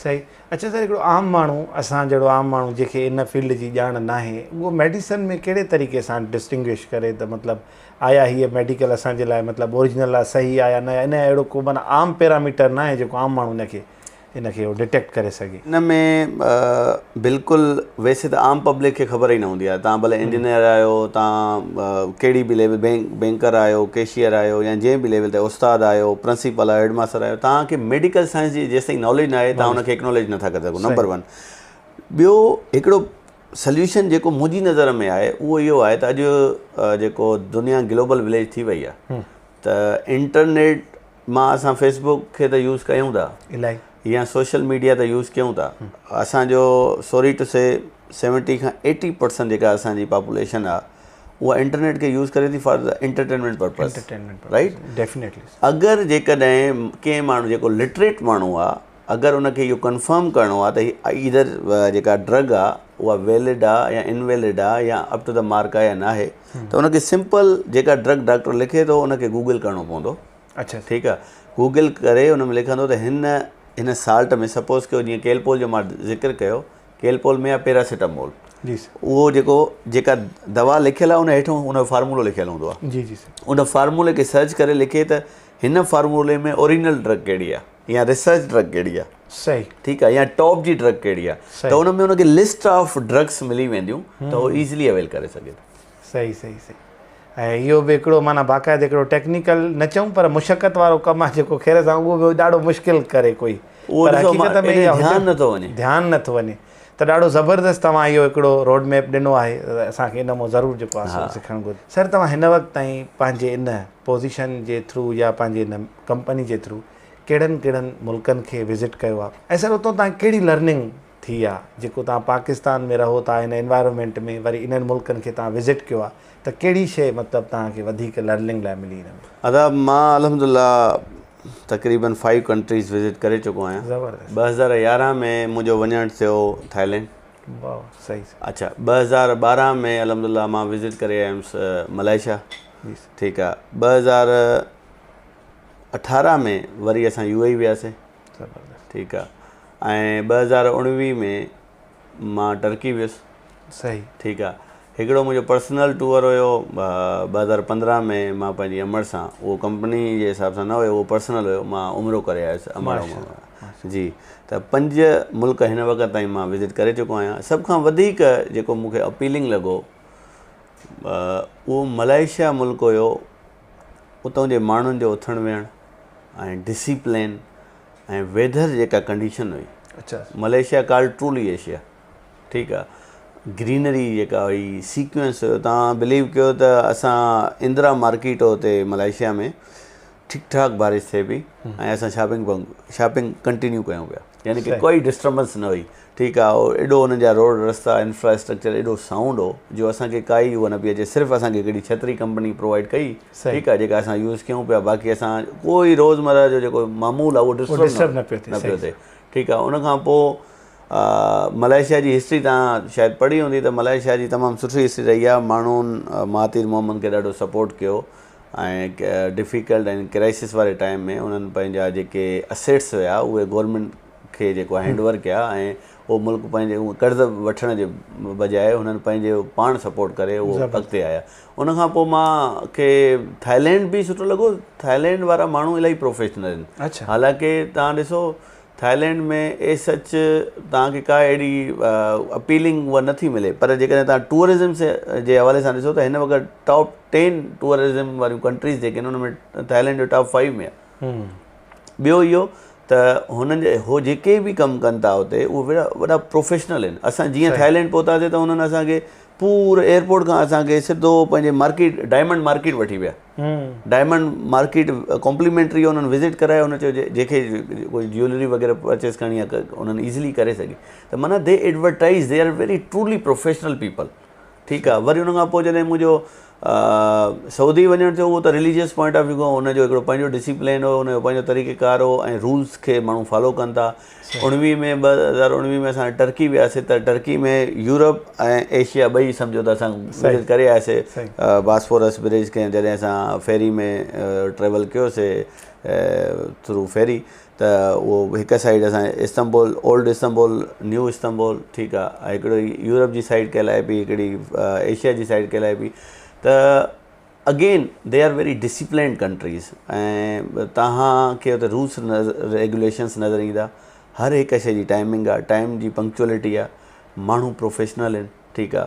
S1: صحيح اڇا سر هڪڙو عام ماڻهو اسان جهڙو عام ماڻهو جنهن کي ان فيلڊ جي ڄاڻ ناهي اهو ميڊيسن ۾ ڪهڙي طريقي سان ڊسٽنگوش ڪري ته مطلب آيا هيء ميڊيڪل اسان جي لاء مطلب اوريجنل آهي صحيح آهي يا نه ان اهڙو ڪو معنيٰ عام پيراميٽر ناهي جيڪو عام ماڻهو ان کي ان کي ڊٽيڪٽ ڪري سگهي.
S2: ان ۾ بلڪل ويسي ته عام پبلڪ کي خبر ئي نه هوندي آهي توهان ڀلي انجنيئر آهيو توهان ڪهڙي به ليول بينڪر آهيو ڪيشيئر آهيو يا جنهن به ليول تي استاد آهيو پرنسپل آهيو هيڊ ماستر آهيو توهان کي ميڊيڪل سائنس جي جيستائين ناليج نه آهي توهان ان کي اڪناليج نٿا ڪري سگهو نمبر ون ٻيو هڪڙو سليوشن جيڪو منهنجي نظر ۾ آهي اهو اهو آهي ته اڄ جيڪو دنيا گلوبل وليج ٿي وئي آهي ته انٽرنيٽ مان اسان فيس بڪ کي ته يوز ڪيون ٿا
S1: الائي
S2: يا سوشل ميڊيا ته يوز ڪيون ٿا اسان جو سوري ٽو سي 70 کان 80 پرسنٽ جيڪا اسان جي پاپوليشن آ اها انٽرنيٽ کي يوز ڪري ٿي for entertainment purpose
S1: right definitely
S2: اگر جيڪڏهن ڪنهن ماڻهو جيڪو لٽريٽ ماڻهو آ اگر ان کي اهو ڪنفرم ڪرڻو آ ته هي ايدر جيڪا ڊرگ آ اها ويلڊ آ يا انويلڊ آ يا اپ ٽو the mark آ يا ناهي ته ان کي سمپل جيڪا ڊرگ ڊاڪٽر لکي ٿو ان کي گوگل ڪرڻو پوندو
S1: اڇا
S2: ٺيڪ آ گوگل ڪري ان ۾ لکندو ته هن هن سالٽ ۾ سپوز ڪيو جيئن ڪيلپول جو مان ذڪر ڪيو ڪيلپول ۾ آ پيراسيٽامول
S1: جي سر
S2: اهو جيڪو جيڪا دوا لکيل آ ان هيٺون ان جو فارمولو لکيل هوندو
S1: آ جي جي سر
S2: ان فارمولي کي سرچ ڪري لکي ته هن فارمولي ۾ اوريجنل ڊرگ ڪهڙي آ. يا ريسرچ ڊرگ ڪهڙي آهي.
S1: صحيح.
S2: ٺيڪ آهي يا ٽاپ جي ڊرگ ڪهڙي آهي ته ان ۾ ان کي لسٽ آف ڊرگس ملي وينديون ته هو ايزلي اويل ڪري سگهي ٿو.
S1: صحيح صحيح صحيح ۽ اهو به هڪڙو معنيٰ باقاعده هڪڙو ٽيڪنيڪل نه چئون پر مشقت وارو ڪم آهي جيڪو خير سان اهو به ڏاڍو مشڪل ڪري ڪوئي
S2: پر حقيقت ۾ اها ڌيان نٿو وڃي
S1: ڌيان نٿو وڃي ته ڏاڍو زبردست توهان اهو هڪڙو روڊ ميپ ڏنو آهي اسان کي ان مون ضرور جيڪو آهي سو سکڻ گهرجي. سر توهان هن وقت تائين پنهنجي ان پوزيشن جي ٿرو يا پنهنجي ان ڪمپني جي ٿرو ڪهڙن ڪهڙن ملڪن کي وزٽ ڪيو آهي ۽ سر اتان توهان کي ڪهڙي لرننگ ٿي آهي جيڪو توهان پاڪستان ۾ رهو ٿا ان انوائرمينٽ ۾ وري انهن ملڪن کي توهان وزٽ ڪيو آهي ته ڪهڙي شيء مطلب توهان کي وڌيڪ لرننگ لاء ملي ان ۾.
S2: ادا مان الحمدلله تقريبن فائيو ڪنٽريز وزٽ ڪري چڪو آهيان.
S1: زبردست.
S2: 2011 ۾ منهنجو وڃڻ ٿيو ٿائلينڊ.
S1: واھ صحيح.
S2: اڇا 2012 ۾ الحمدلله مان وزٽ ڪري آيم ملائيشيا.
S1: جي سر.
S2: ٺيڪ آ 2018 ۾ وري اسان يو اي وياسي.
S1: زبردست.
S2: ٺيڪ آ ۽ 2019 ۾ مان ٽرڪي ويس.
S1: صحيح.
S2: ٺيڪ آ هڪڙو منهنجو پرسنل ٽوئر هيو 2015 ۾ مان پنهنجي امڙ سان اهو ڪمپني جي حساب سان نه هيو اهو پرسنل هيو مان عمرو ڪري آيس امڙ جي ته پنج ملڪ هن وقت تائين مان وزٽ ڪري چڪو آهيان سڀ کان وڌيڪ جيڪو مون کي اپيلنگ لڳو اهو ملائيشيا ملڪ هيو اتان جي ماڻهن جو اٿڻ ويهڻ ۽ ڊسيپلين ۽ ويڌر جيڪا ڪنڊيشن هئي
S1: اچھا
S2: ملائيشيا ڪال ٽرولي ايشيا ٺيڪ آ گرينري جيڪا هئي سيڪوينس هيو تان بليو ڪيو ته اسان اندرا مارڪيٽ هو اتي ملائيشيا ۾ ٺيڪ ٺاڪ بارش ٿئي پئي ۽ اسان شاپنگ شاپنگ ڪنٽينيو ڪيون پيا يعني ڪي ڪوئي ڊسٽربنس نه هئي ٺيڪ آ ايڏو انهن جا روڊ رستا انفراسٽرڪچر ايڏو سائونڊ هو جو اسان کي ڪائي اها نه پئي اچي صرف اسان کي هڪڙي ڇتري ڪمپني پرووائيڊ ڪئي ٺيڪ آ جيڪا اسان يوز ڪيون پيا باقي اسان ڪوئي روزمره جو جيڪو معمول آ اهو ڊسٽرب
S1: نه
S2: پيو ٿئي ٺيڪ آ ان کان پوء ملائيشيا جي هسٽري توهان شايد پڙهي هوندي ته ملائيشيا جي تمام سٺي هسٽري رهي آهي ماڻهن مهاتير محمد کي ڏاڍو سپورٽ ڪيو ۽ ڊفيڪلٽ ۽ ڪرائسس واري ٽائيم ۾ انهن پنهنجا جيڪي اسيٽس هيا اهي گورنمينٽ کي جيڪو هينڊ اوور ڪيا ۽ اهو ملڪ پنهنجي قرض وٺڻ جي بجاء انهن پنهنجي پاڻ سپورٽ ڪري اهو اڳتي آيا ان کان پوء مان کي ٿائلينڊ به سٺو لڳو ٿائلينڊ وارا ماڻهو الاهي پروفيشنل آهن حالانڪه توهان ڏسو ٿائلينڊ ۾ ايز سچ توهان کي ڪا اهڙي اپيلنگ اها نٿي ملي پر جيڪڏهن توهان ٽوئرزم جي حوالي سان ڏسو ته هن وقت ٽاپ ٽين ٽوئرزم واريون ڪنٽريز جيڪي آهن ان ۾ ٿائلينڊ جو ٽاپ فائيو ۾ آهي ٻيو اهو ته هنن جي هو جيڪي به ڪم ڪن ٿا اتي اهي وڏا وڏا پروفيشنل آهن اسان جيئن ٿائلينڊ پهتاسي ته انهن اسانکي پورو ايئرپورٽ کان اسانکي سڌو پنهنجي مارڪيٽ ڊائمنڊ مارڪيٽ وٺي ويا ڊائمنڊ مارڪيٽ ڪمپليمينٽري انهن وزٽ ڪرايو انهن چيو جيڪي ڪوئي جيولري وغيره پرچيز ڪرڻي آهي انهن ايزلي ڪري سگهي ته معنيٰ they advertise they are very truly professional people ٺيڪ آهي وري ان کان پوء جڏهن منهنجو سعودي وڃڻ ٿيو اهو ته رليجيس پوائنٽ آف ويو کان ان جو هڪڙو پنهنجو ڊسيپلين هو ان جو پنهنجو طريقه ڪار هو ۽ رولس کي ماڻهو فالو ڪن ٿا اڻويهه ۾ 2019 ۾ اسان ٽرڪي وياسي ته ٽرڪي ۾ يورپ ۽ ايشيا ٻئي سمجهو ته اسان وزٽ ڪري آياسي باسفورس برج کي جڏهن اسان فيري ۾ ٽريول ڪيوسي ٿرو فيري ته اهو هڪ سائيڊ اسان استنبول اولڊ استنبول نيو استنبول ٺيڪ آ هڪڙو يورپ جي سائيڊ ڪهلائي پئي هڪڙي ايشيا جي سائيڊ ڪهلائي پئي ته again they are very disciplined countries ۽ توهان کي اتي رولس ريگوليشنس نظر ايندا هر هڪ شي جي ٽائمنگ آ ٽائيم جي پنڪچوئلٽي آ ماڻهو پروفيشنل آهن ٺيڪ آ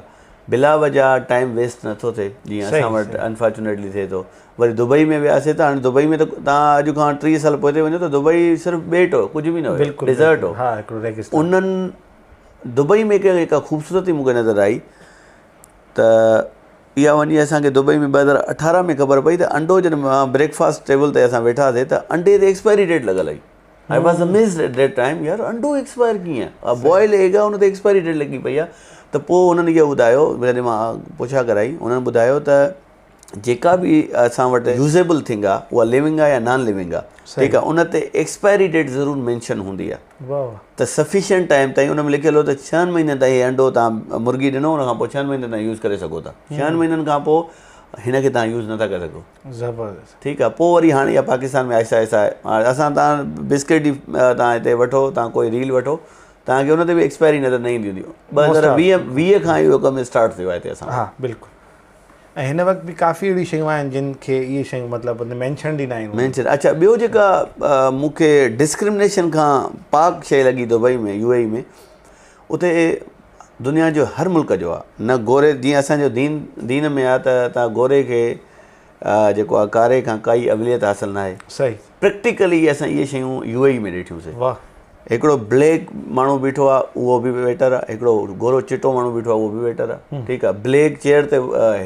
S2: بلا وجه ٽائيم ويسٽ نٿو ٿئي جيئن اسان وٽ انفارچونيٽلي ٿئي ٿو وري دبئي ۾ وياسي ته هاڻي دبئي ۾ ته توهان اڄ کان 30 سال پوئتي وڃو ته دبئي صرف ٻيٽ هو ڪجهه به نه هو ڊيزرٽ هو انهن دبئي ۾ هڪ خوبصورتي مونکي نظر آئي ته اها وڃي اسان کي دبئي ۾ 2018 ۾ خبر پئي ته انڊو جڏهن مان بريڪ فاسٽ ٽيبل تي اسان ويٺاسي ته انڊي تي ايڪسپائري ڊيٽ لڳل هئي I was amazed at that time يار انڊو ايڪسپائر ڪيئن بوائل ايگ آهي ان تي ايڪسپائري ڊيٽ لڳي پئي آهي ته پوء انهن اهو ٻڌايو جڏهن مان پڇا ڪرائي انهن ٻڌايو ته جيڪا به اسان وٽ يوزيبل ٿنگ آهي اها ليونگ آهي يا نان ليونگ آهي ٺيڪ آهي ان تي ايڪسپائري ڊيٽ ضرور مينشن هوندي آهي ته سفيشنٽ ٽائيم تائين ان ۾ لکيل هو ته ڇهن مهينن تائين هي انڊو توهان مرغي ڏنو ان کان پوء ڇهن مهينن تائين يوز ڪري سگهو ٿا ڇهن مهينن کان پوء هن کي توهان يوز نٿا ڪري سگهو
S1: زبردست
S2: ٺيڪ آهي پوء وري هاڻي اها پاڪستان ۾ آهستي آهستي اسان توهان بسڪيٽ جي توهان هتي وٺو توهان ڪوئي ريل وٺو توهان کي ان تي به ايڪسپائري نظر نه ايندي هوندي 2020 20 کان اهو ڪم اسٽارٽ ٿيو آهي هتي اسان
S1: ها بلڪل. ۽ هن وقت به ڪافي اهڙيون شيون آهن جن کي اهي شيون مطلب مينشنڊ ئي ناهن.
S2: مينشن اڇا ٻيو جيڪا مون کي ڊسڪرمنيشن کان پاڪ شيء لڳي دبئي ۾ يو اي اي ۾ اتي دنيا جو هر ملڪ جو آهي نه گوري جيئن اسان جو دين دين ۾ آهي ته تان گوري کي جيڪو آهي ڪاري کان ڪائي اوليت حاصل ناهي.
S1: صحيح.
S2: پريڪٽيڪلي اسان اهي شيون يو اي اي ۾ ڏٺيون سي.
S1: واھ.
S2: هڪڙو بليڪ ماڻهو بيٺو آ اهو به ويٽر آ هڪڙو گورو چٽو ماڻهو بيٺو آ اهو به ويٽر آ ٺيڪ آ بليڪ چيئر تي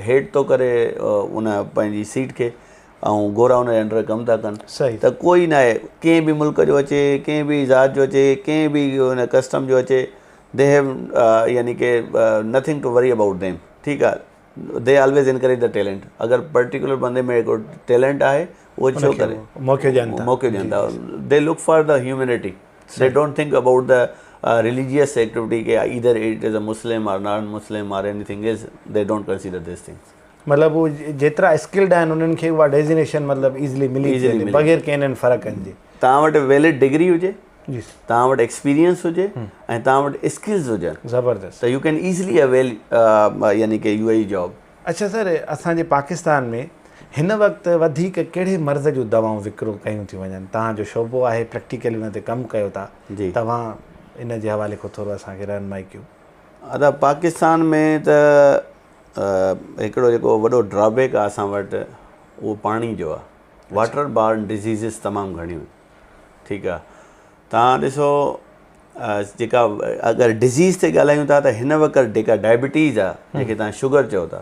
S2: هيڊ ٿو ڪري ان پنهنجي سيٽ کي ۽ گورا ان جي انڊر ڪم ٿا ڪن
S1: صحيح.
S2: ته ڪوئي ناهي ڪنهن به ملڪ جو اچي ڪنهن به ذات جو اچي ڪنهن به ان ڪسٽم جو اچي the هيو يعني ڪي nothing to worry about them ٺيڪ آ the always encourage the talent اگر پرٽيڪولر بندي ۾ هڪڙو ٽيلنٽ آهي اهو ڇو ڪري
S1: موقعو ڏين ٿا
S2: موقعو ڏين ٿا the look for the humanity they don't think about the religious activity K either it is a Muslim or non Muslim or anything is they don't consider this things
S1: مطلب هو جيترا اسڪلڊ آهن انهن کي اها ڊيزينيشن مطلب ايزلي ملي ٿي وڃي بغير ڪنهن فرقن جي
S2: توهان وٽ ويلڊ ڊگري هجي توهان وٽ ايڪسپيرينس هجي ۽ توهان وٽ اسڪلز هجن
S1: زبردست
S2: ته يو ڪين ايزلي اويل يعني ڪي يو اي جاب.
S1: اڇا سر اسان جي پاڪستان ۾ هن وقت وڌيڪ ڪهڙي مرض جون دوائون وڪرو ڪيون ٿيون وڃن توهان جو شعبو آهي پريڪٽيڪلي ان تي ڪم ڪيو ٿا توهان ان جي حوالي کان ٿورو اسان کي رهنمائي ڪيو.
S2: ادا پاڪستان ۾ ته هڪڙو جيڪو وڏو ڊرابيڪ آهي اسان وٽ اهو پاڻي جو آهي واٽر بارن ڊزيزز تمام گهڻيون آهن. ٺيڪ آ توهان ڏسو جيڪا اگر ڊزيز تي ڳالهايون ٿا ته هن وقت جيڪا ڊائبٽيز آ جنهن کي توهان شگر چئو ٿا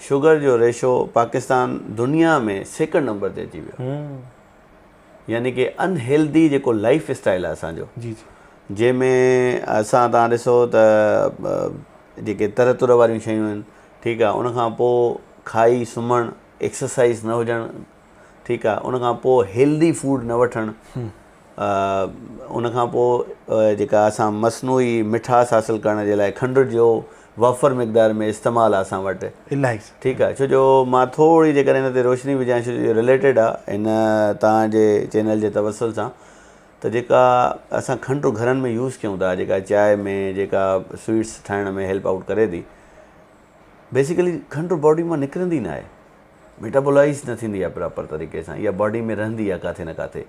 S2: شگر جو ريشو پاڪستان دنيا ۾ سيڪنڊ نمبر تي اچي ويو يعني ڪي ان هيلدي جيڪو لائف اسٽائل آ اسان جو
S1: جي جي
S2: جنهن ۾ اسان توهان ڏسو ته جيڪي تر تر واريون شيون آهن ٺيڪ آ ان کان پوء کائي سمهڻ ايڪسرسائز نه هجڻ ٺيڪ آ ان کان پوء هيلدي فوڊ نه وٺڻ ان کان پوء جيڪا اسان مصنوعي مٺاس حاصل ڪرڻ جي لاء کنڊ جو وافر مقدار ۾ استعمال آ اسان وٽ
S1: الاهي
S2: ٺيڪ آ ڇو جو مان ٿوري جيڪڏهن ان تي روشني وجهان ڇو جو رليٽيڊ آ ان توهان جي چينل جي توسل سان ته جيڪا اسان کنڊ گهرن ۾ يوز ڪيون ٿا جيڪا چانهه ۾ جيڪا سويٽس ٺاهڻ ۾ هيلپ آئوٽ ڪري ٿي بيسيڪلي کنڊ باڊي مان نڪرندي ناهي ميٽابولائيز نه ٿيندي آهي پراپر طريقي سان اها باڊي ۾ رهندي آهي ڪاٿي نه ڪاٿي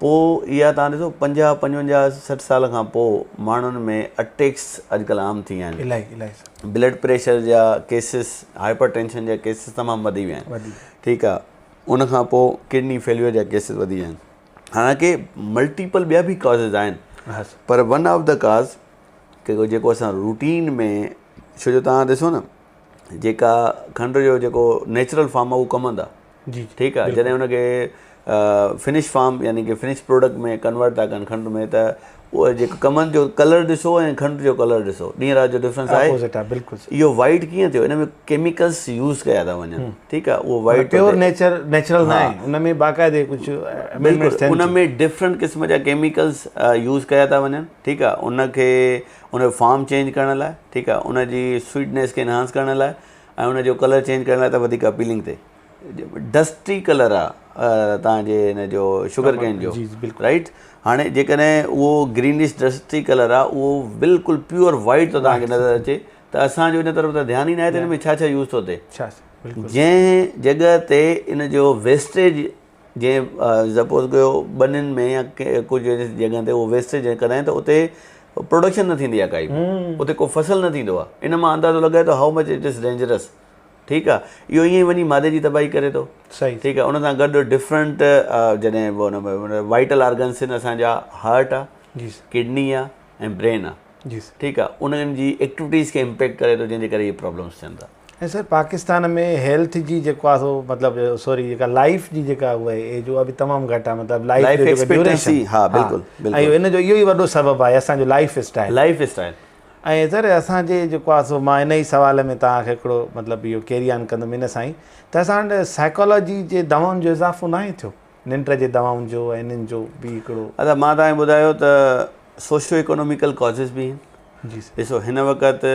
S2: پوء اها تان ڏسو 50 55 60 سال کان پوء ماڻهن ۾ اٽيڪس اڄڪلهه عام ٿي ويا آهن
S1: الاهي الاهي
S2: بلڊ پريشر جا ڪيسز هائپر ٽينشن جا ڪيسز تمام وڌي ويا آهن ٺيڪ آهي ان کان پوء ڪڊني فيليئر جا ڪيسز وڌي ويا آهن حالانڪه ملٽيپل ٻيا به ڪازز آهن پر ون آف the cause جيڪو اسان روٽين ۾ ڇو جو تان ڏسو نه جيڪا کنڊ جو جيڪو نيچرل فارم آهي اهو ڪمند آهي
S1: جي
S2: ٺيڪ آهي جڏهن ان کي فنش فارم يعني ڪي فنش پروڊڪٽ ۾ ڪنورٽ ٿا ڪن کنڊ ۾ ته اهو جيڪو ڪمند جو ڪلر ڏسو ۽ کنڊ جو ڪلر ڏسو ڏينهن رات جو ڊفرنس آهي
S1: اپوزٽ آهي بلڪل
S2: اهو وائٽ ڪيئن ٿيو ان ۾ ڪيميڪلس يوز ڪيا ٿا وڃن ٺيڪ آهي اهو وائٽ
S1: پيور نيچر نيچرل نه آهي ان ۾ باقاعدي ڪجهه
S2: امينڊمينٽس ٿين ان ۾ ڊفرنٽ قسم جا ڪيميڪلس يوز ڪيا ٿا وڃن ٺيڪ آهي ان کي ان جو فارم چينج ڪرڻ لاء ٺيڪ آ ان جي سوئيٽنيس کي انهانس ڪرڻ لاء ۽ ان جو ڪلر چينج ڪرڻ لاء ته وڌيڪ اپيلنگ ٿئي ڊسٽي ڪلر آ توهان جي ان جو شگر ڪين جو رائيٽ هاڻي جيڪڏهن اهو گرينش ڊسٽي ڪلر آ اهو بلڪل پيور وائيٽ ٿو توهان کي نظر اچي ته اسان جو ان طرف ته ڌيان ئي ناهي ته ان ۾ ڇا ڇا يوز ٿو ٿئي جنهن جڳهه تي ان جو ويسٽيج جيئن سپوز ڪيو ٻنين ۾ يا ڪجهه جڳهن تي اهو ويسٽيج جڏهن ڪندا آهن ته اتي پروڊڪشن نه ٿيندي آهي ڪائي به اتي ڪو فصل نه ٿيندو آهي ان مان اندازو لڳايو ته how much it is dangerous ٺيڪ آهي اهو ائين ئي وڃي مادي جي تباهي ڪري ٿو
S1: صحيح
S2: ٺيڪ آهي ان سان گڏ ڊفرنٽ جڏهن وائٽل آرگنس آهن اسان جا هارٽ آهي ڪڊني آهي ۽ برين آهي
S1: جي
S2: ٺيڪ آ انهن جي ايڪٽيوٽيز کي امپيڪٽ ڪري ٿو جنهن جي ڪري اهي پرابلمس ٿين ٿا.
S1: ۽ سر پاڪستان ۾ هيلٿ جي جيڪو آ سو مطلب سوري جيڪا لائف جي جيڪا اها آهي ايج اها به تمام گهٽ آ مطلب
S2: لائف جو جيڪو ڊيوريشن ها بلڪل
S1: بلڪل ۽ ان جو اهو ئي وڏو سبب آهي اسان جو لائف اسٽائل
S2: لائف اسٽائل
S1: ۽ سر اسان جي جيڪو آ سو مان ان ئي سوال ۾ توهان کي هڪڙو مطلب اهو ڪيري آن ڪندم ان سان ئي ته اسان وٽ سائيڪالاجي جي دوائن جو اضافو ناهي ٿيو ننڊ جي دوائن جو ۽ انهن جو به هڪڙو.
S2: ادا مان توهان کي ٻڌايو ته سوشو اڪوناميڪل ڪازز به آهن.
S1: جي سر.
S2: ڏسو هن وقت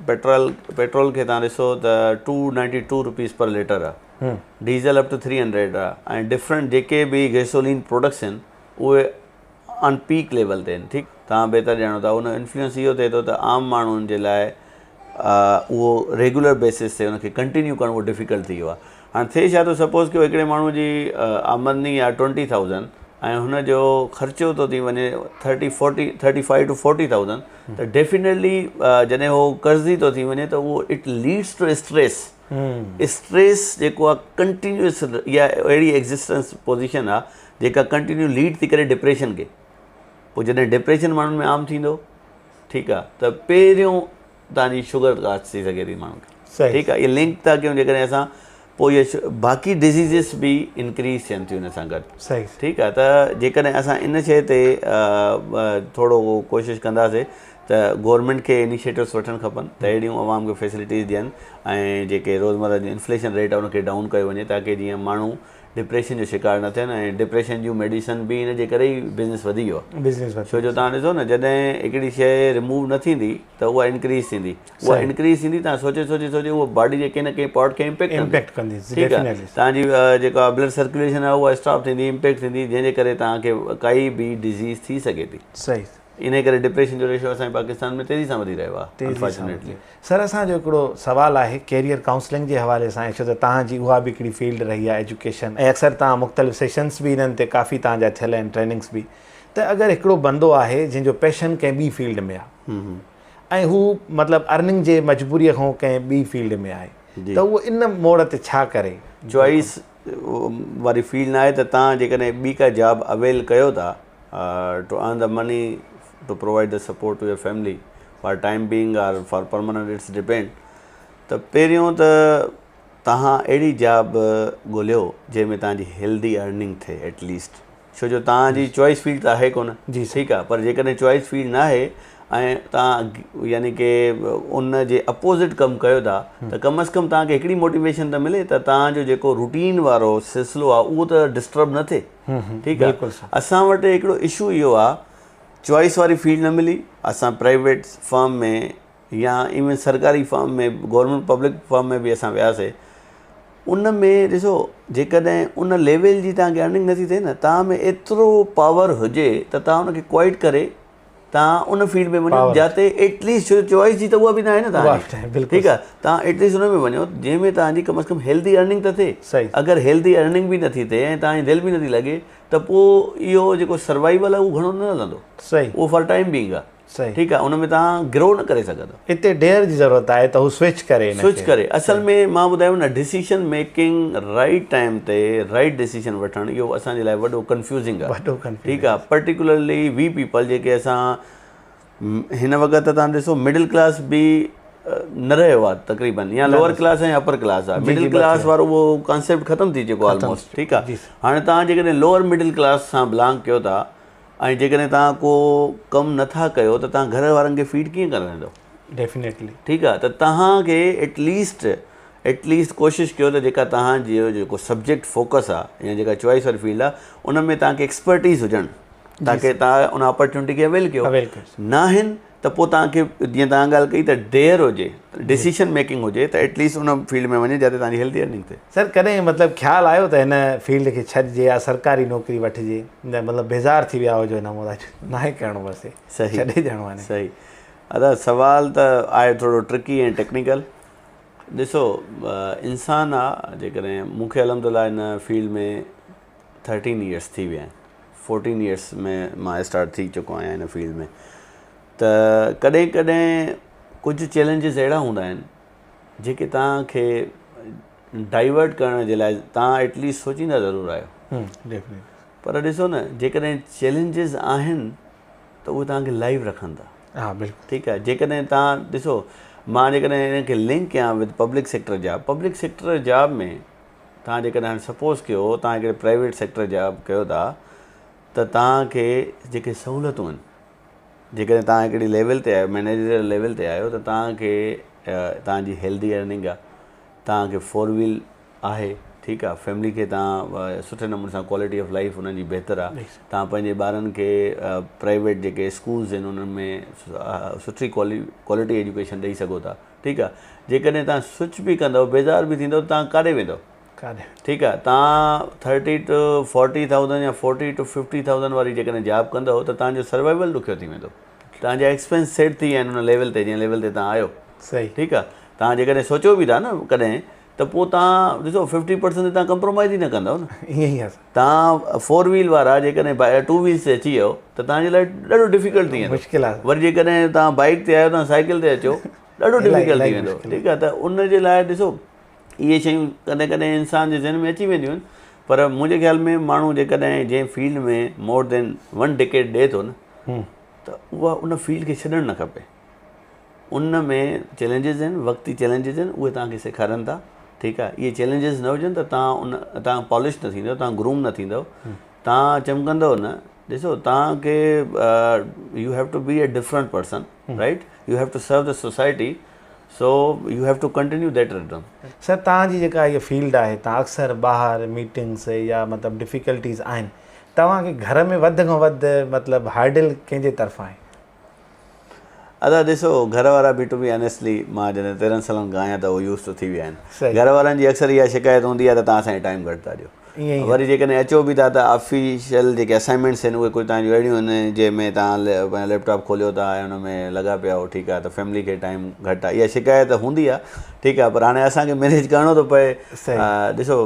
S2: پيٽرول پيٽرول کي توهان ڏسو ته 292 روپيز پر ليٽر آ ڊيزل اپ ٽو 300 آ ۽ ڊفرنٽ جيڪي به گيسولين پروڊڪٽس آهن اهي آن پيڪ ليول تي آهن ٺيڪ توهان بهتر ڄاڻو ٿا ان انفلوئنس اهو ٿئي ٿو ته عام ماڻهن جي لاء اهو ريگيولر بيسس تي ان کي ڪنٽينيو ڪرڻ اهو ڊفيڪلٽ ٿي ويو آهي. هاڻي ٿئي ڇا ٿو سپوز ڪيو هڪڙي ماڻهو جي آمدني آهي 20,000 ۽ هن جو خرچو ٿو ٿي وڃي thirty forty thirty five to forty thousand ته ڊيفينيٽلي جڏهن هو قرضي ٿو ٿي وڃي ته اهو it leads to stress. Stress جيڪو آهي ڪنٽينيوس اها اهڙي ايگزسٽنس پوزيشن آهي جيڪا ڪنٽينيو ليڊ ٿي ڪري ڊپريشن کي. پوء جڏهن ڊپريشن ماڻهن ۾ عام ٿيندو ٺيڪ آهي ته پهريون تان جي شگر ڪاز ٿي سگهي ٿي ماڻهن کي ٺيڪ آهي اهي لنڪ ٿا ڪيون جيڪڏهن اسان پوء اهي باقي ڊزيزز به انڪريز ٿين ٿيون ان سان گڏ ٺيڪ آهي ته جيڪڏهن اسان ان شيء تي ٿورو ڪوشش ڪنداسي ته گورنمينٽ کي انيشيٽوز وٺڻ کپن ته اهڙيون عوام کي فيسلٽيز ڏين ۽ جيڪي روزمره جون انفليشن ريٽ آهي ان کي ڊائون ڪيو وڃي تاڪي جيئن ماڻهو ڊپريشن جو شڪار نه ٿين ۽ ڊپريشن جون ميڊيسن به ان جي ڪري ئي بزنس وڌي ويو آهي بزنس ڇو جو تهان ڏسو نه جڏهن هڪڙي شيء ريموو نه ٿيندي ته اها انڪريز ٿيندي اها انڪريز ٿيندي تهان سوچي سوچي سوچي اها باڊي جي ڪنهن نه ڪنهن پارٽ کي امپيڪٽ
S1: امپيڪٽ ڪندي
S2: ٺيڪ آهي تهان جي جيڪا بلڊ سرڪيوليشن آهي اها اسٽاپ ٿيندي امپيڪٽ ٿيندي جنهن جي ڪري تهان کي ڪائي به ڊزيز ٿي سگهي ٿي.
S1: صحيح.
S2: انهي ڪري ڊپريشن جو ريشو اسان جي پاڪستان ۾ تيزي سان وڌي رهيو آهي انفارچونيٽلي.
S1: سر اسان جو هڪڙو سوال آهي ڪيريئر ڪائونسلنگ جي حوالي سان ڇو ته توهان جي اها به هڪڙي فيلڊ رهي آهي ايجوڪيشن ۽ اڪثر توهان مختلف سيشنس به انهن تي ڪافي توهان جا ٿيل آهن ٽريننگس به ته اگر هڪڙو بندو آهي جنهن جو پيشن ڪنهن ٻي فيلڊ ۾ آهي ۽ هو مطلب ارننگ جي مجبوري کان ڪنهن ٻي فيلڊ ۾ آهي ته اهو ان موڙ تي ڇا ڪري؟
S2: چوائس واري فيلڊ ناهي ته توهان جيڪڏهن ٻي ڪا جاب اويل ڪيو ٿا to earn the money to provide the support to your family for time being or for permanent it's depend ته پهريون ته توهان اهڙي جاب ڳوليو جنهن ۾ توهان جي هيلدي ارننگ ٿئي ايٽ ليسٽ ڇو جو توهان جي چوائس فيلڊ ته آهي ڪونه
S1: جي
S2: ٺيڪ آهي پر جيڪڏهن چوائس فيلڊ نه آهي ۽ توهان يعني ڪي ان جي اپوزٽ ڪم ڪيو ٿا ته ڪم از ڪم توهان کي هڪڙي موٽيويشن ته ملي ته توهان جو جيڪو روٽين وارو سلسلو آهي اهو ته ڊسٽرب نه ٿئي ٺيڪ آ اسان وٽ هڪڙو اشو اهو آ چوائس واري فيلڊ نه ملي اسان پرائيويٽ فرم ۾ يا ايون سرڪاري فرم ۾ گورنمينٽ پبلڪ فرم ۾ به اسان وياسي ان ۾ ڏسو جيڪڏهن ان ليول جي تان کي ارننگ نٿي ٿئي نه تان ۾ ايترو پاور هجي ته تان ان کي ڪوائٽ ڪري تان ان فيلڊ ۾ وڃو جاتي ايٽ ليسٽ ڇو چوائس جي ته اها به ناهي نه تان جي ٺيڪ آ تان ايٽ ليسٽ ان ۾ وڃو جنهن ۾ تان جي ڪم از ڪم هيلدي ارننگ ته ٿئي اگر هيلدي ارننگ به نٿي ٿئي ۽ تان جي دل به نٿي لڳي ته پوء اهو جيڪو سروائيول آ اهو گهڻو نه هلندو اهو فار ٽائيم بينگ آ ٺيڪ آ ان ۾ تان گرو نه ڪري سگهندو.
S1: اتي ڊيئر جي ضرورت آهي ته هو سوئچ ڪري
S2: ان کي. سوئچ ڪري اصل ۾ مان ٻڌايو نه ڊسيشن ميڪنگ رائيٽ ٽائيم تي رائيٽ ڊسيشن وٺڻ اهو اسان جي لاء وڏو ڪنفيوزنگ آ
S1: وڏو ڪنفيوزنگ
S2: ٺيڪ آ پرٽيڪولرلي وي پيپل جيڪي اسان هن وقت ته تان ڏسو مڊل ڪلاس به نه رهيو آ تقريبن يا لوئر ڪلاس ۽ اپر ڪلاس آ مڊل ڪلاس وارو اهو ڪانسيپٽ ختم ٿي چڪو آ آلموسٽ ٺيڪ آ هاڻي تان جيڪڏهن لوئر مڊل ڪلاس سان بلانگ ڪيو ٿا ۽ جيڪڏهن توهان ڪو ڪم نه ٿا ڪيو ته توهان گهر وارن کي فيڊ ڪيئن ڪرائيندو؟
S1: ڊيفينيٽلي.
S2: ٺيڪ آ ته توهان کي ايٽ ليسٽ ايٽ ليسٽ ڪوشش ڪيو ته جيڪا توهان جو جيڪو سبجيڪٽ فوڪس آ يا جيڪا چوائس واري فيلڊ آ ان ۾ توهان کي ايڪسپرٽيز هجڻ تاڪي توهان ان اپرچونٽي کي اويل ڪيو ناهن ته پوء توهان کي جيئن توهان ڳالهه ڪئي ته ڊيئر هجي ڊسيشن ميڪنگ هجي ته ايٽ ليسٽ ان فيلڊ ۾ وڃي جاتي توهان جي هيلدي ارننگ ٿئي.
S1: سر ڪڏهن مطلب خيال آيو ته هن فيلڊ کي ڇڏجي يا سرڪاري نوڪري وٺجي مطلب بيزار ٿي ويا هجو هن مون ناهي ڪرڻو بس هي ڇڏي ڏيڻو آهي.
S2: صحيح ادا سوال ته آهي ٿورو ٽرڪي ۽ ٽيڪنيڪل ڏسو انسان آ جيڪڏهن مون کي الحمد لله هن فيلڊ ۾ ٿرٽين ايئرس ٿي ويا آهن فورٽين ايئرس ۾ مان اسٽارٽ ٿي چڪو آهيان هن فيلڊ ۾ ته ڪڏهن ڪڏهن ڪجهه چئلينجز اهڙا هوندا آهن جيڪي توهان کي ڊائيورٽ ڪرڻ جي لاء توهان ايٽ ليسٽ سوچيندا ضرور آهيو پر ڏسو نه جيڪڏهن چئلينجز آهن ته اهي توهان کي لائيو رکن ٿا
S1: ها بلڪل
S2: ٺيڪ آهي جيڪڏهن توهان ڏسو مان جيڪڏهن ان کي لنڪ ڪيان with public sector job public sector job ۾ توهان جيڪڏهن هاڻي سپوز ڪيو توهان هڪڙي پرائيويٽ سيڪٽر جاب ڪيو ٿا ته توهان کي جيڪي سهولتون آهن جيڪڏهن توهان هڪڙي ليول تي آهيو مينيجريل ليول تي آهيو ته توهان کي توهان جي هيلدي ارننگ آهي توهان کي فور ويل آهي ٺيڪ آهي فيملي کي توهان سٺي نموني سان ڪوالٽي آف لائف انهن جي بهتر آهي توهان پنهنجي ٻارن کي پرائيويٽ جيڪي اسڪولز آهن انهن ۾ سٺي ڪوالٽي ايجوڪيشن ڏئي سگهو ٿا ٺيڪ آ جيڪڏهن توهان سوئچ به ڪندؤ بيزار به ٿيندؤ ته توهان ڪاڏي ويندؤ
S1: ڪاڏي
S2: ٺيڪ آ توهان ٿرٽي ٽو فورٽي ٿائوزنڊ يا فورٽي ٽو ففٽي ٿائوزنڊ واري جيڪڏهن جاب ڪندؤ ته توهان جو سروائيول ڏکيو ٿي ويندو توهان جا ايڪسپينس سيٽ ٿي ويا آهن ان ليول تي جنهن ليول تي توهان آهيو
S1: صحيح.
S2: ٺيڪ آ توهان جيڪڏهن سوچيو به ٿا نه ڪڏهن ته پوء توهان ڏسو ففٽي پرسنٽ تي توهان ڪمپرومائز ئي نه ڪندؤ نه.
S1: ائين ئي آ سر.
S2: توهان فور ويل وارا جيڪڏهن ٽو ويلز تي اچي ويو ته توهان جي لاء ڏاڍو ڊفيڪلٽ ٿي ويندو.
S1: مشڪل آ.
S2: وري جيڪڏهن توهان بائيڪ تي آهيو توهان سائيڪل تي اچو ڏاڍو ڊفيڪلٽ ٿي ويندو. ٺيڪ آ ته ان جي لاء ڏسو اهي شيون ڪڏهن ڪڏهن انسان جي ذهن ۾ اچي وينديون آهن پر منهنجي خيال ۾ ماڻهو جيڪڏهن جنهن field ۾ more than one decade ڏي ٿو نه ته اها ان فيلڊ کي ڇڏڻ نه کپي. ان ۾ چئلينجز آهن وقتي چئلينجز آهن اهي توهان کي سيکارن ٿا ٺيڪ آهي اهي چئلينجز نه هجن ته توهان ان توهان پالش نه ٿيندو توهان گروم نه ٿيندو توهان چمڪندو نه ڏسو توهان کي you have to be a different person right you have to serve the society so you have to continue that rhythm.
S1: Sir توهان جي جيڪا هيء فيلڊ آهي توهان اڪثر ٻاهر ميٽنگس يا مطلب ڊفيڪلٽيز آهن توهان کي گهر ۾ وڌ کان وڌ مطلب هرڊل ڪنهن جي طرفان آهي؟
S2: ادا ڏسو گهر وارا به ٽو بي آنيسٽلي مان جڏهن 13 سالن کان آهيان ته اهو يوز ٽو ٿي ويا آهن گهر وارن جي اڪثر اها شڪايت هوندي آهي ته توهان اسان کي ٽائيم گهٽ ٿا ڏيو وري جيڪڏهن اچو به ٿا ته آفيشل جيڪي اسائنمينٽس آهن اهي ڪجهه توهان جون اهڙيون آهن جنهن ۾ توهان پنهنجو ليپ ٽاپ کوليو ٿا ۽ ان ۾ لڳا پيا آهيو ٺيڪ آهي ته فيملي کي ٽائيم گهٽ آهي اها شڪايت هوندي آهي ٺيڪ آهي پر هاڻي اسان کي مينيج ڪرڻو ٿو پئي ڏسو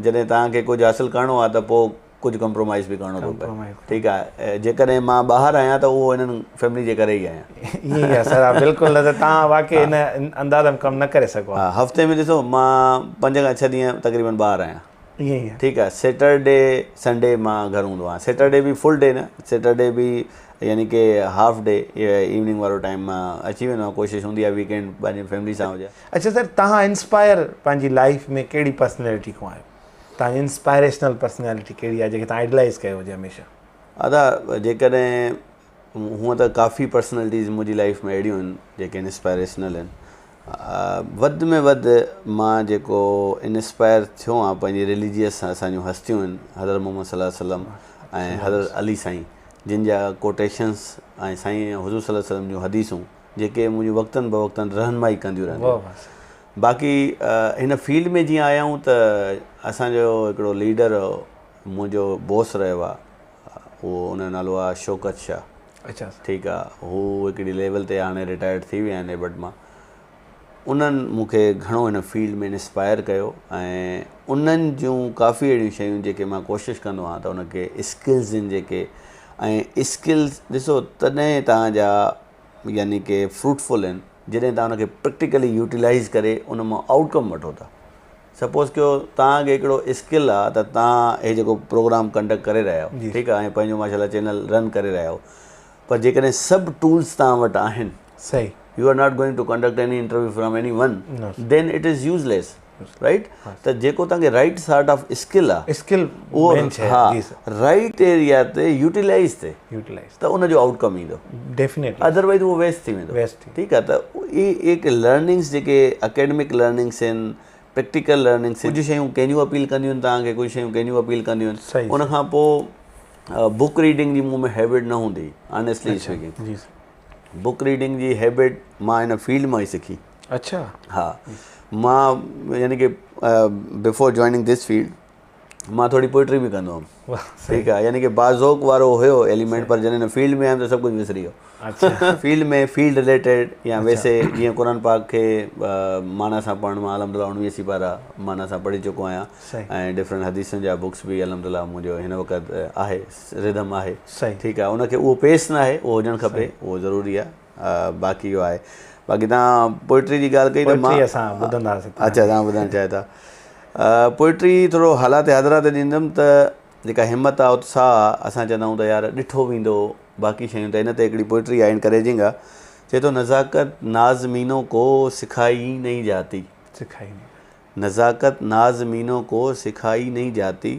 S2: جڏهن توهان کي ڪجهه حاصل ڪرڻو آهي ته پوء ڪجهه ڪمپرومائز به ڪرڻو ٿو پئي ٺيڪ آهي جيڪڏهن مان ٻاهر آهيان ته اهو انهن فيملي جي ڪري ئي آهيان.
S1: ائين ئي آهي سر بلڪل نه ته توهان واقعي ان انداز ۾ ڪم نه ڪري سگهو ها.
S2: هفتي ۾ ڏسو مان پنج کان ڇهه ڏينهن تقريبن ٻاهر آهيان.
S1: ائين ئي آهي.
S2: ٺيڪ آهي سيٽرڊي سنڊي مان گهر هوندو آهيان سيٽرڊي به فل ڊي نه سيٽرڊي به يعني ڪي هاف ڊي ايوننگ وارو ٽائيم مان اچي ويندو آهيان ڪوشش هوندي آهي ويڪينڊ پنهنجي فيملي سان هجان.
S1: اڇا سر توهان انسپائر پنهنجي لائيف ۾ ڪهڙي پرسنالٽي کان آهيو؟ توهان جي انسپائريشنل پرسنالٽي ڪهڙي آهي جنهن کي توهان آئيڊلائيز ڪيو هجي هميشه؟
S2: ادا جيڪڏهن هونء ته ڪافي پرسنالٽيز منهنجي لائيف ۾ اهڙيون آهن جيڪي انسپائريشنل آهن وڌ ۾ وڌ مان جيڪو انسپائر ٿيو آهيان پنهنجي رليجيس اسان جون هستيون آهن حضرت محمد صلي الله عليه وسلم ۽ حضرت علي سائين جن جا ڪوٽيشنس ۽ سائين حضور صلي الله عليه وسلم جون حديثون جيڪي منهنجي وقتن بوقتن رهنمائي ڪنديون رهنديون باقي هن فيلڊ ۾ جيئن آيا آهيون ته اسان جو هڪڙو ليڊر منهنجو بوس رهيو آهي اهو ان جو نالو آهي شوڪت شاهه
S1: اچھا
S2: ٺيڪ آهي هو هڪڙي ليول تي هاڻي رٽائرڊ ٿي ويا آهن ايبٽ مان انهن مون کي گهڻو هن فيلڊ ۾ انسپائر ڪيو ۽ انهن جون ڪافي اهڙيون شيون جيڪي مان ڪوشش ڪندو آهيان ته ان کي اسڪلز آهن جيڪي ۽ اسڪلز ڏسو تڏهن توهان جا يعني ڪي فروٽفل آهن جڏهن توهان ان کي پريڪٽيڪلي يوٽيلائيز ڪري ان مان آئوٽ ڪم وٺو ٿا. سپوز ڪيو توهان کي هڪڙو اسڪل آ ته توهان هي جيڪو پروگرام ڪنڊڪٽ ڪري رهيا آهيو ٺيڪ آ ۽ پنهنجو ماشاء الله چينل رن ڪري رهيا آهيو پر جيڪڏهن سڀ ٽولز توهان وٽ آهن
S1: صحيح
S2: you are not going to conduct any interview from any one then it is useless right ته جيڪو توهان کي رائيٽ سارٽ آف اسڪل آ
S1: اسڪل
S2: اهو ها رائيٽ ايريا تي يوٽيلائيز ٿئي
S1: يوٽيلائيز
S2: ته ان جو آئوٽ ڪم ايندو
S1: ڊيفينيٽلي
S2: ادروائيز اهو ويسٽ ٿي ويندو
S1: ويسٽ ٿي
S2: ٺيڪ آ ته اهي هڪ لرننگس جيڪي اڪيڊمڪ لرننگس آهن پريڪٽيڪل لرننگس ڪجهه شيون ڪنهن جون اپيل ڪنديون آهن توهان کي ڪجهه شيون ڪنهن جون اپيل ڪنديون آهن ان کان پوء بڪ ريڊنگ جي مون ۾ هيبٽ نه هوندي آنيسٽلي اسپيڪنگ
S1: جي
S2: بڪ ريڊنگ جي هيبٽ مان هن فيلڊ مان ئي سکي.
S1: اڇا.
S2: ها مان يعني ڪي بفور جوائننگ this field مان ٿوري پوئٽري به ڪندو هوم. ٺيڪ آ يعني ڪي باذوق وارو هيو ايليمينٽ پر جڏهن هن فيلڊ ۾ آيم ته سڀ ڪجهه وسري ويو.
S1: اڇا.
S2: فيلڊ ۾ فيلڊ رليٽيڊ يا ويسي جيئن قرآن پاڪ کي معنيٰ سان پڙهڻ مان الحمد لله 19 سيپارا معنيٰ سان پڙهي چڪو آهيان ۽ ڊفرنٽ حديثن جا بڪس به الحمد لله منهنجو هن وقت آهي. ردم آهي ٺيڪ آهي ان کي اهو پيس نه آهي اهو هجڻ کپي اهو ضروري آهي باقي اهو آهي باقي توهان پوئٽري جي ڳالهه ڪئي ته مان
S1: اسان ٻڌنداسين
S2: اچها توهان ٻڌڻ چاهيو ٿا پوئٽري ٿورو حالات حاضره تي ڏيندم ته جيڪا همت آهي اتساهه آهي اسان چوندا آهيون ته يار ڏٺو ويندو باقي شيون ته ان تي هڪڙي پوئٽري آهي انڪريجنگ آهي چئي ٿو نزاڪت ناز مينو ڪو سکائي نهين جاتي
S1: سکائي نهين
S2: نزاڪت ناز مينو ڪو سکائي نهين جاتي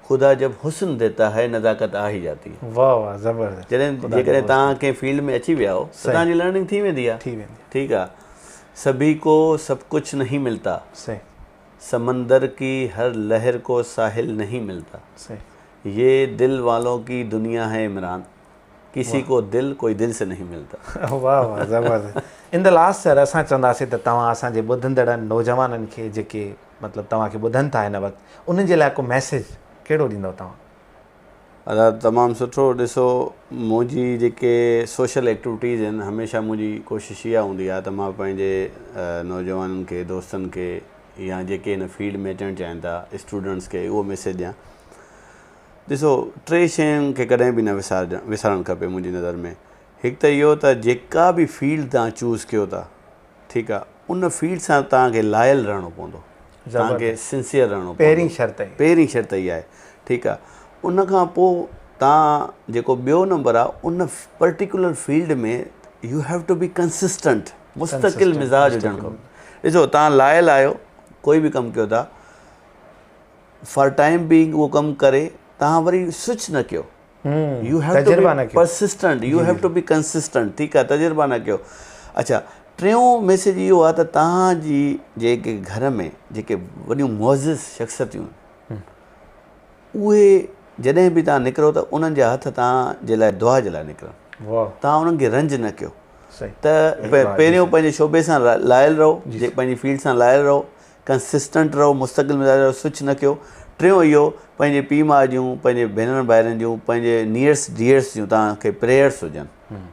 S2: خدا جب حسن ديتا هي نزاڪت آ هي جاتي هي.
S1: واه واه زبردست
S2: جڏهن جيڪڏهن توهان ڪنهن فيلڊ ۾ اچي ويا آهو ته توهان جي لرننگ ٿي ويندي آهي
S1: ٿي ويندي
S2: ٺيڪ آهي سڀي ڪو سڀ ڪڇ نهين ملتا
S1: صحيح
S2: سمندر ڪي هر لهر ڪو ساحل نهين ملتا
S1: صحيح
S2: يي دل والون ڪي دنيا هي عمران ڪسي ڪو دل ڪوئي دل سي نهين ملتا.
S1: واه واه زبردست ان the last سر اسان چونداسين ته توهان اسان جي ٻڌندڙن نوجوانن کي جيڪي مطلب توهان کي ٻڌن ٿا هن وقت انهن جي لاء ڪو ميسيج ڪهڙو ڏيندو توهان.
S2: ادا تمام سٺو ڏسو منهنجي جيڪي سوشل ايڪٽوٽيز آهن هميشه منهنجي ڪوشش اها هوندي آهي ته مان پنهنجي نوجوانن کي دوستن کي يا جيڪي هن فيلڊ ۾ اچڻ چاهين ٿا اسٽوڊنٽس کي اهو ميسيج ڏيان ڏسو ٽي شين کي ڪڏهن به نه وسارجڻ وسارڻ کپي منهنجي نظر ۾ هڪ ته اهو ته جيڪا به فيلڊ تان چوز ڪيو ٿا ٺيڪ آ ان فيلڊ سان توهان کي لائل رهڻو پوندو توهان کي سنسيئر رهڻو پوندو
S1: پهرين شرط
S2: اها پهرين شرط اها آهي ٺيڪ آ ان کان پوء توهان جيڪو ٻيو نمبر آ ان particular field ۾ you have to be consistent مستقل مزاج هجڻ کپي ڏسو توهان لائل آهيو ڪوئي به ڪم ڪيو ٿا فار ٽائيم بينگ اهو ڪم ڪري توهان وري سوئچ نه ڪيو you have to be persistent you have to be consistent ٺيڪ آ تجربا نه ڪيو اڇا ٽيون ميسيج اهو آ ته توهان جي جيڪي گهر ۾ جيڪي وڏيون معزز شخصيتون اهي جڏهن به توهان نڪرو ته انهن جا هٿ توهان جي لاء دعا جي لاء نڪرن توهان انهن کي رنج نه ڪيو ته پهريون پنهنجي شعبي سان لائل رهو پنهنجي فيلڊ سان لائل رهو ڪنسسٽنٽ رهو، مستقل مزاج رهو، سوئچ نه ڪيو. ٽيون اهو پنهنجي پيء ماء جون، پنهنجي ڀينرن ڀائرن جون، پنهنجي نيئرسٽ ڊيئرسٽ جون توهان کي پريئرس هجن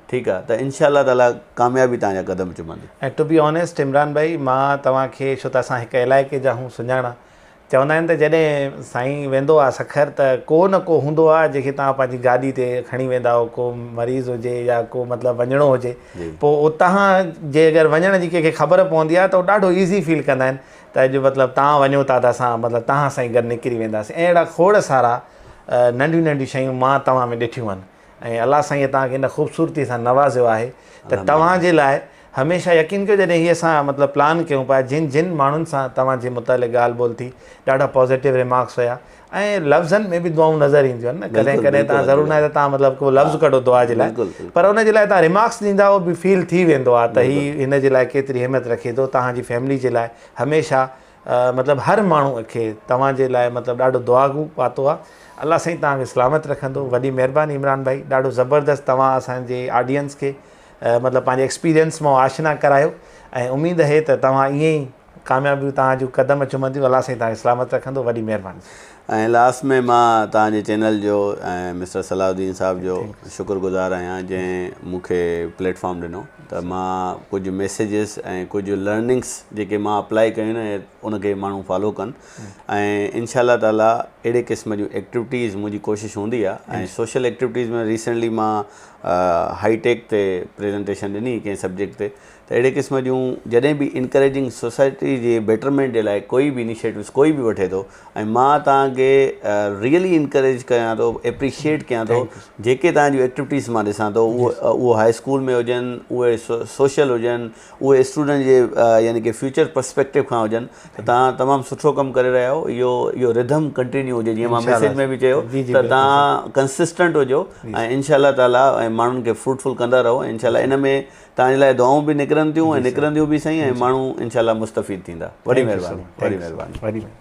S2: ٺيڪ آ ته انشاء الله تعالي ڪاميابي توهان جا قدم چمندي.
S1: ۽ ٽو بي آنيسٽ عمران ڀائي مان توهان کي ڇو ته اسان هڪ علائقي جا هون سڃاڻان چوندا آهن ته جڏهن سائين ويندو آ سکر ته ڪو نه ڪو هوندو آ جنهن کي توهان پنهنجي گاڏي تي کڻي ويندا آهيو ڪو مريض هجي يا ڪو مطلب وڃڻو هجي پوء اتان جي اگر وڃڻ جي ڪنهن کي خبر پوندي آ ته هو ڏاڍو ايزي فيل ڪندا آهن ته اڄ مطلب توهان وڃو ٿا ته اسان مطلب توهان سان ئي گڏ نڪري وينداسين ۽ اهڙا کوڙ سارا ننڍيون ننڍيون شيون مان توهان ۾ ڏٺيون آهن ۽ الله سائين توهان کي ان خوبصورتي سان نوازيو آهي ته توهان جي لاء هميشه يقين ڪيو جڏهن هي اسان مطلب پلان ڪيون پيا جن جن ماڻهن سان توهان جي متعلق ڳالهه ٻولهه ٿي ڏاڍا پازيٽو ريمارڪس هيا ۽ لفظن ۾ به دعائون نظر اينديون آهن نه ڪڏهن ڪڏهن توهان ضرور ناهي ته توهان مطلب ڪو لفظ ڪڍو دعا جي لاء پر ان جي لاء توهان ريمارڪس ڏيندا اهو به فيل ٿي ويندو آهي ته هي هن جي لاء ڪيتري اهميت رکي ٿو توهان جي فيملي جي لاء هميشه مطلب هر ماڻهو کي توهان جي لاء مطلب ڏاڍو دعاگو پاتو آهي الله سائين توهان کي سلامت رکندو وڏي مهرباني عمران ڀائي ڏاڍو زبردست توهان اسان جي آڊينس کي مطلب پنهنجي ايڪسپيرينس مان آشنا ڪرايو ۽ اميد اهي ته توهان ائين ئي ڪاميابيون توهان جون قدم چمنديون الله سائين توهان کي سلامت رکندو وڏي مهرباني.
S2: ۽ لاسٽ ۾ مان توهان جي چينل جو ۽ مسٽر صلاح الدين صاحب جو شڪر گذار آهيان جنهن مون کي پليٽ فارم ڏنو ته مان ڪجهه ميسيجز ۽ ڪجهه لرننگس جيڪي مان اپلائي ڪيون آهن ان کي ماڻهو فالو ڪن ۽ انشاء الله تعالي اهڙي قسم جون ايڪٽيوٽيز منهنجي ڪوشش هوندي آهي ۽ سوشل ايڪٽيوٽيز ۾ ريسنٽلي مان هائي ٽيڪ تي پريزنٽيشن ڏني ڪنهن سبجيڪٽ تي ته اهڙي قسم جون جڏهن به انڪريجنگ سوسائٽي جي بيٽرمينٽ جي لاء ڪوئي به انيشيٽوز ڪوئي به وٺي ٿو ۽ مان توهان کي ريئلي انڪريج ڪيان ٿو اپريشيئيٽ ڪيان ٿو جيڪي توهان جون ايڪٽيوٽيز مان ڏسان ٿو اهو اهو هائي اسڪول ۾ هجن اهي سوشل هجن اهي اسٽوڊنٽ جي يعني ڪي فيوچر پرسپيڪٽو کان هجن ته توهان تمام سٺو ڪم ڪري رهيا آهيو اهو اهو رڌم ڪنٽينيو هجي جيئن مان ميسيج ۾ به چيو ته توهان ڪنسسٽنٽ هجو ۽ انشاء الله تعالي ۽ ماڻهن کي فروٽفل ڪندا رهو ۽ انشاء الله ان ۾ توهان جي لاء دعائون به نڪرن ٿيون ۽ نڪرنديون به سهي ۽ ماڻهو انشاء الله مستفيد ٿيندا وڏي مهرباني وڏي مهرباني.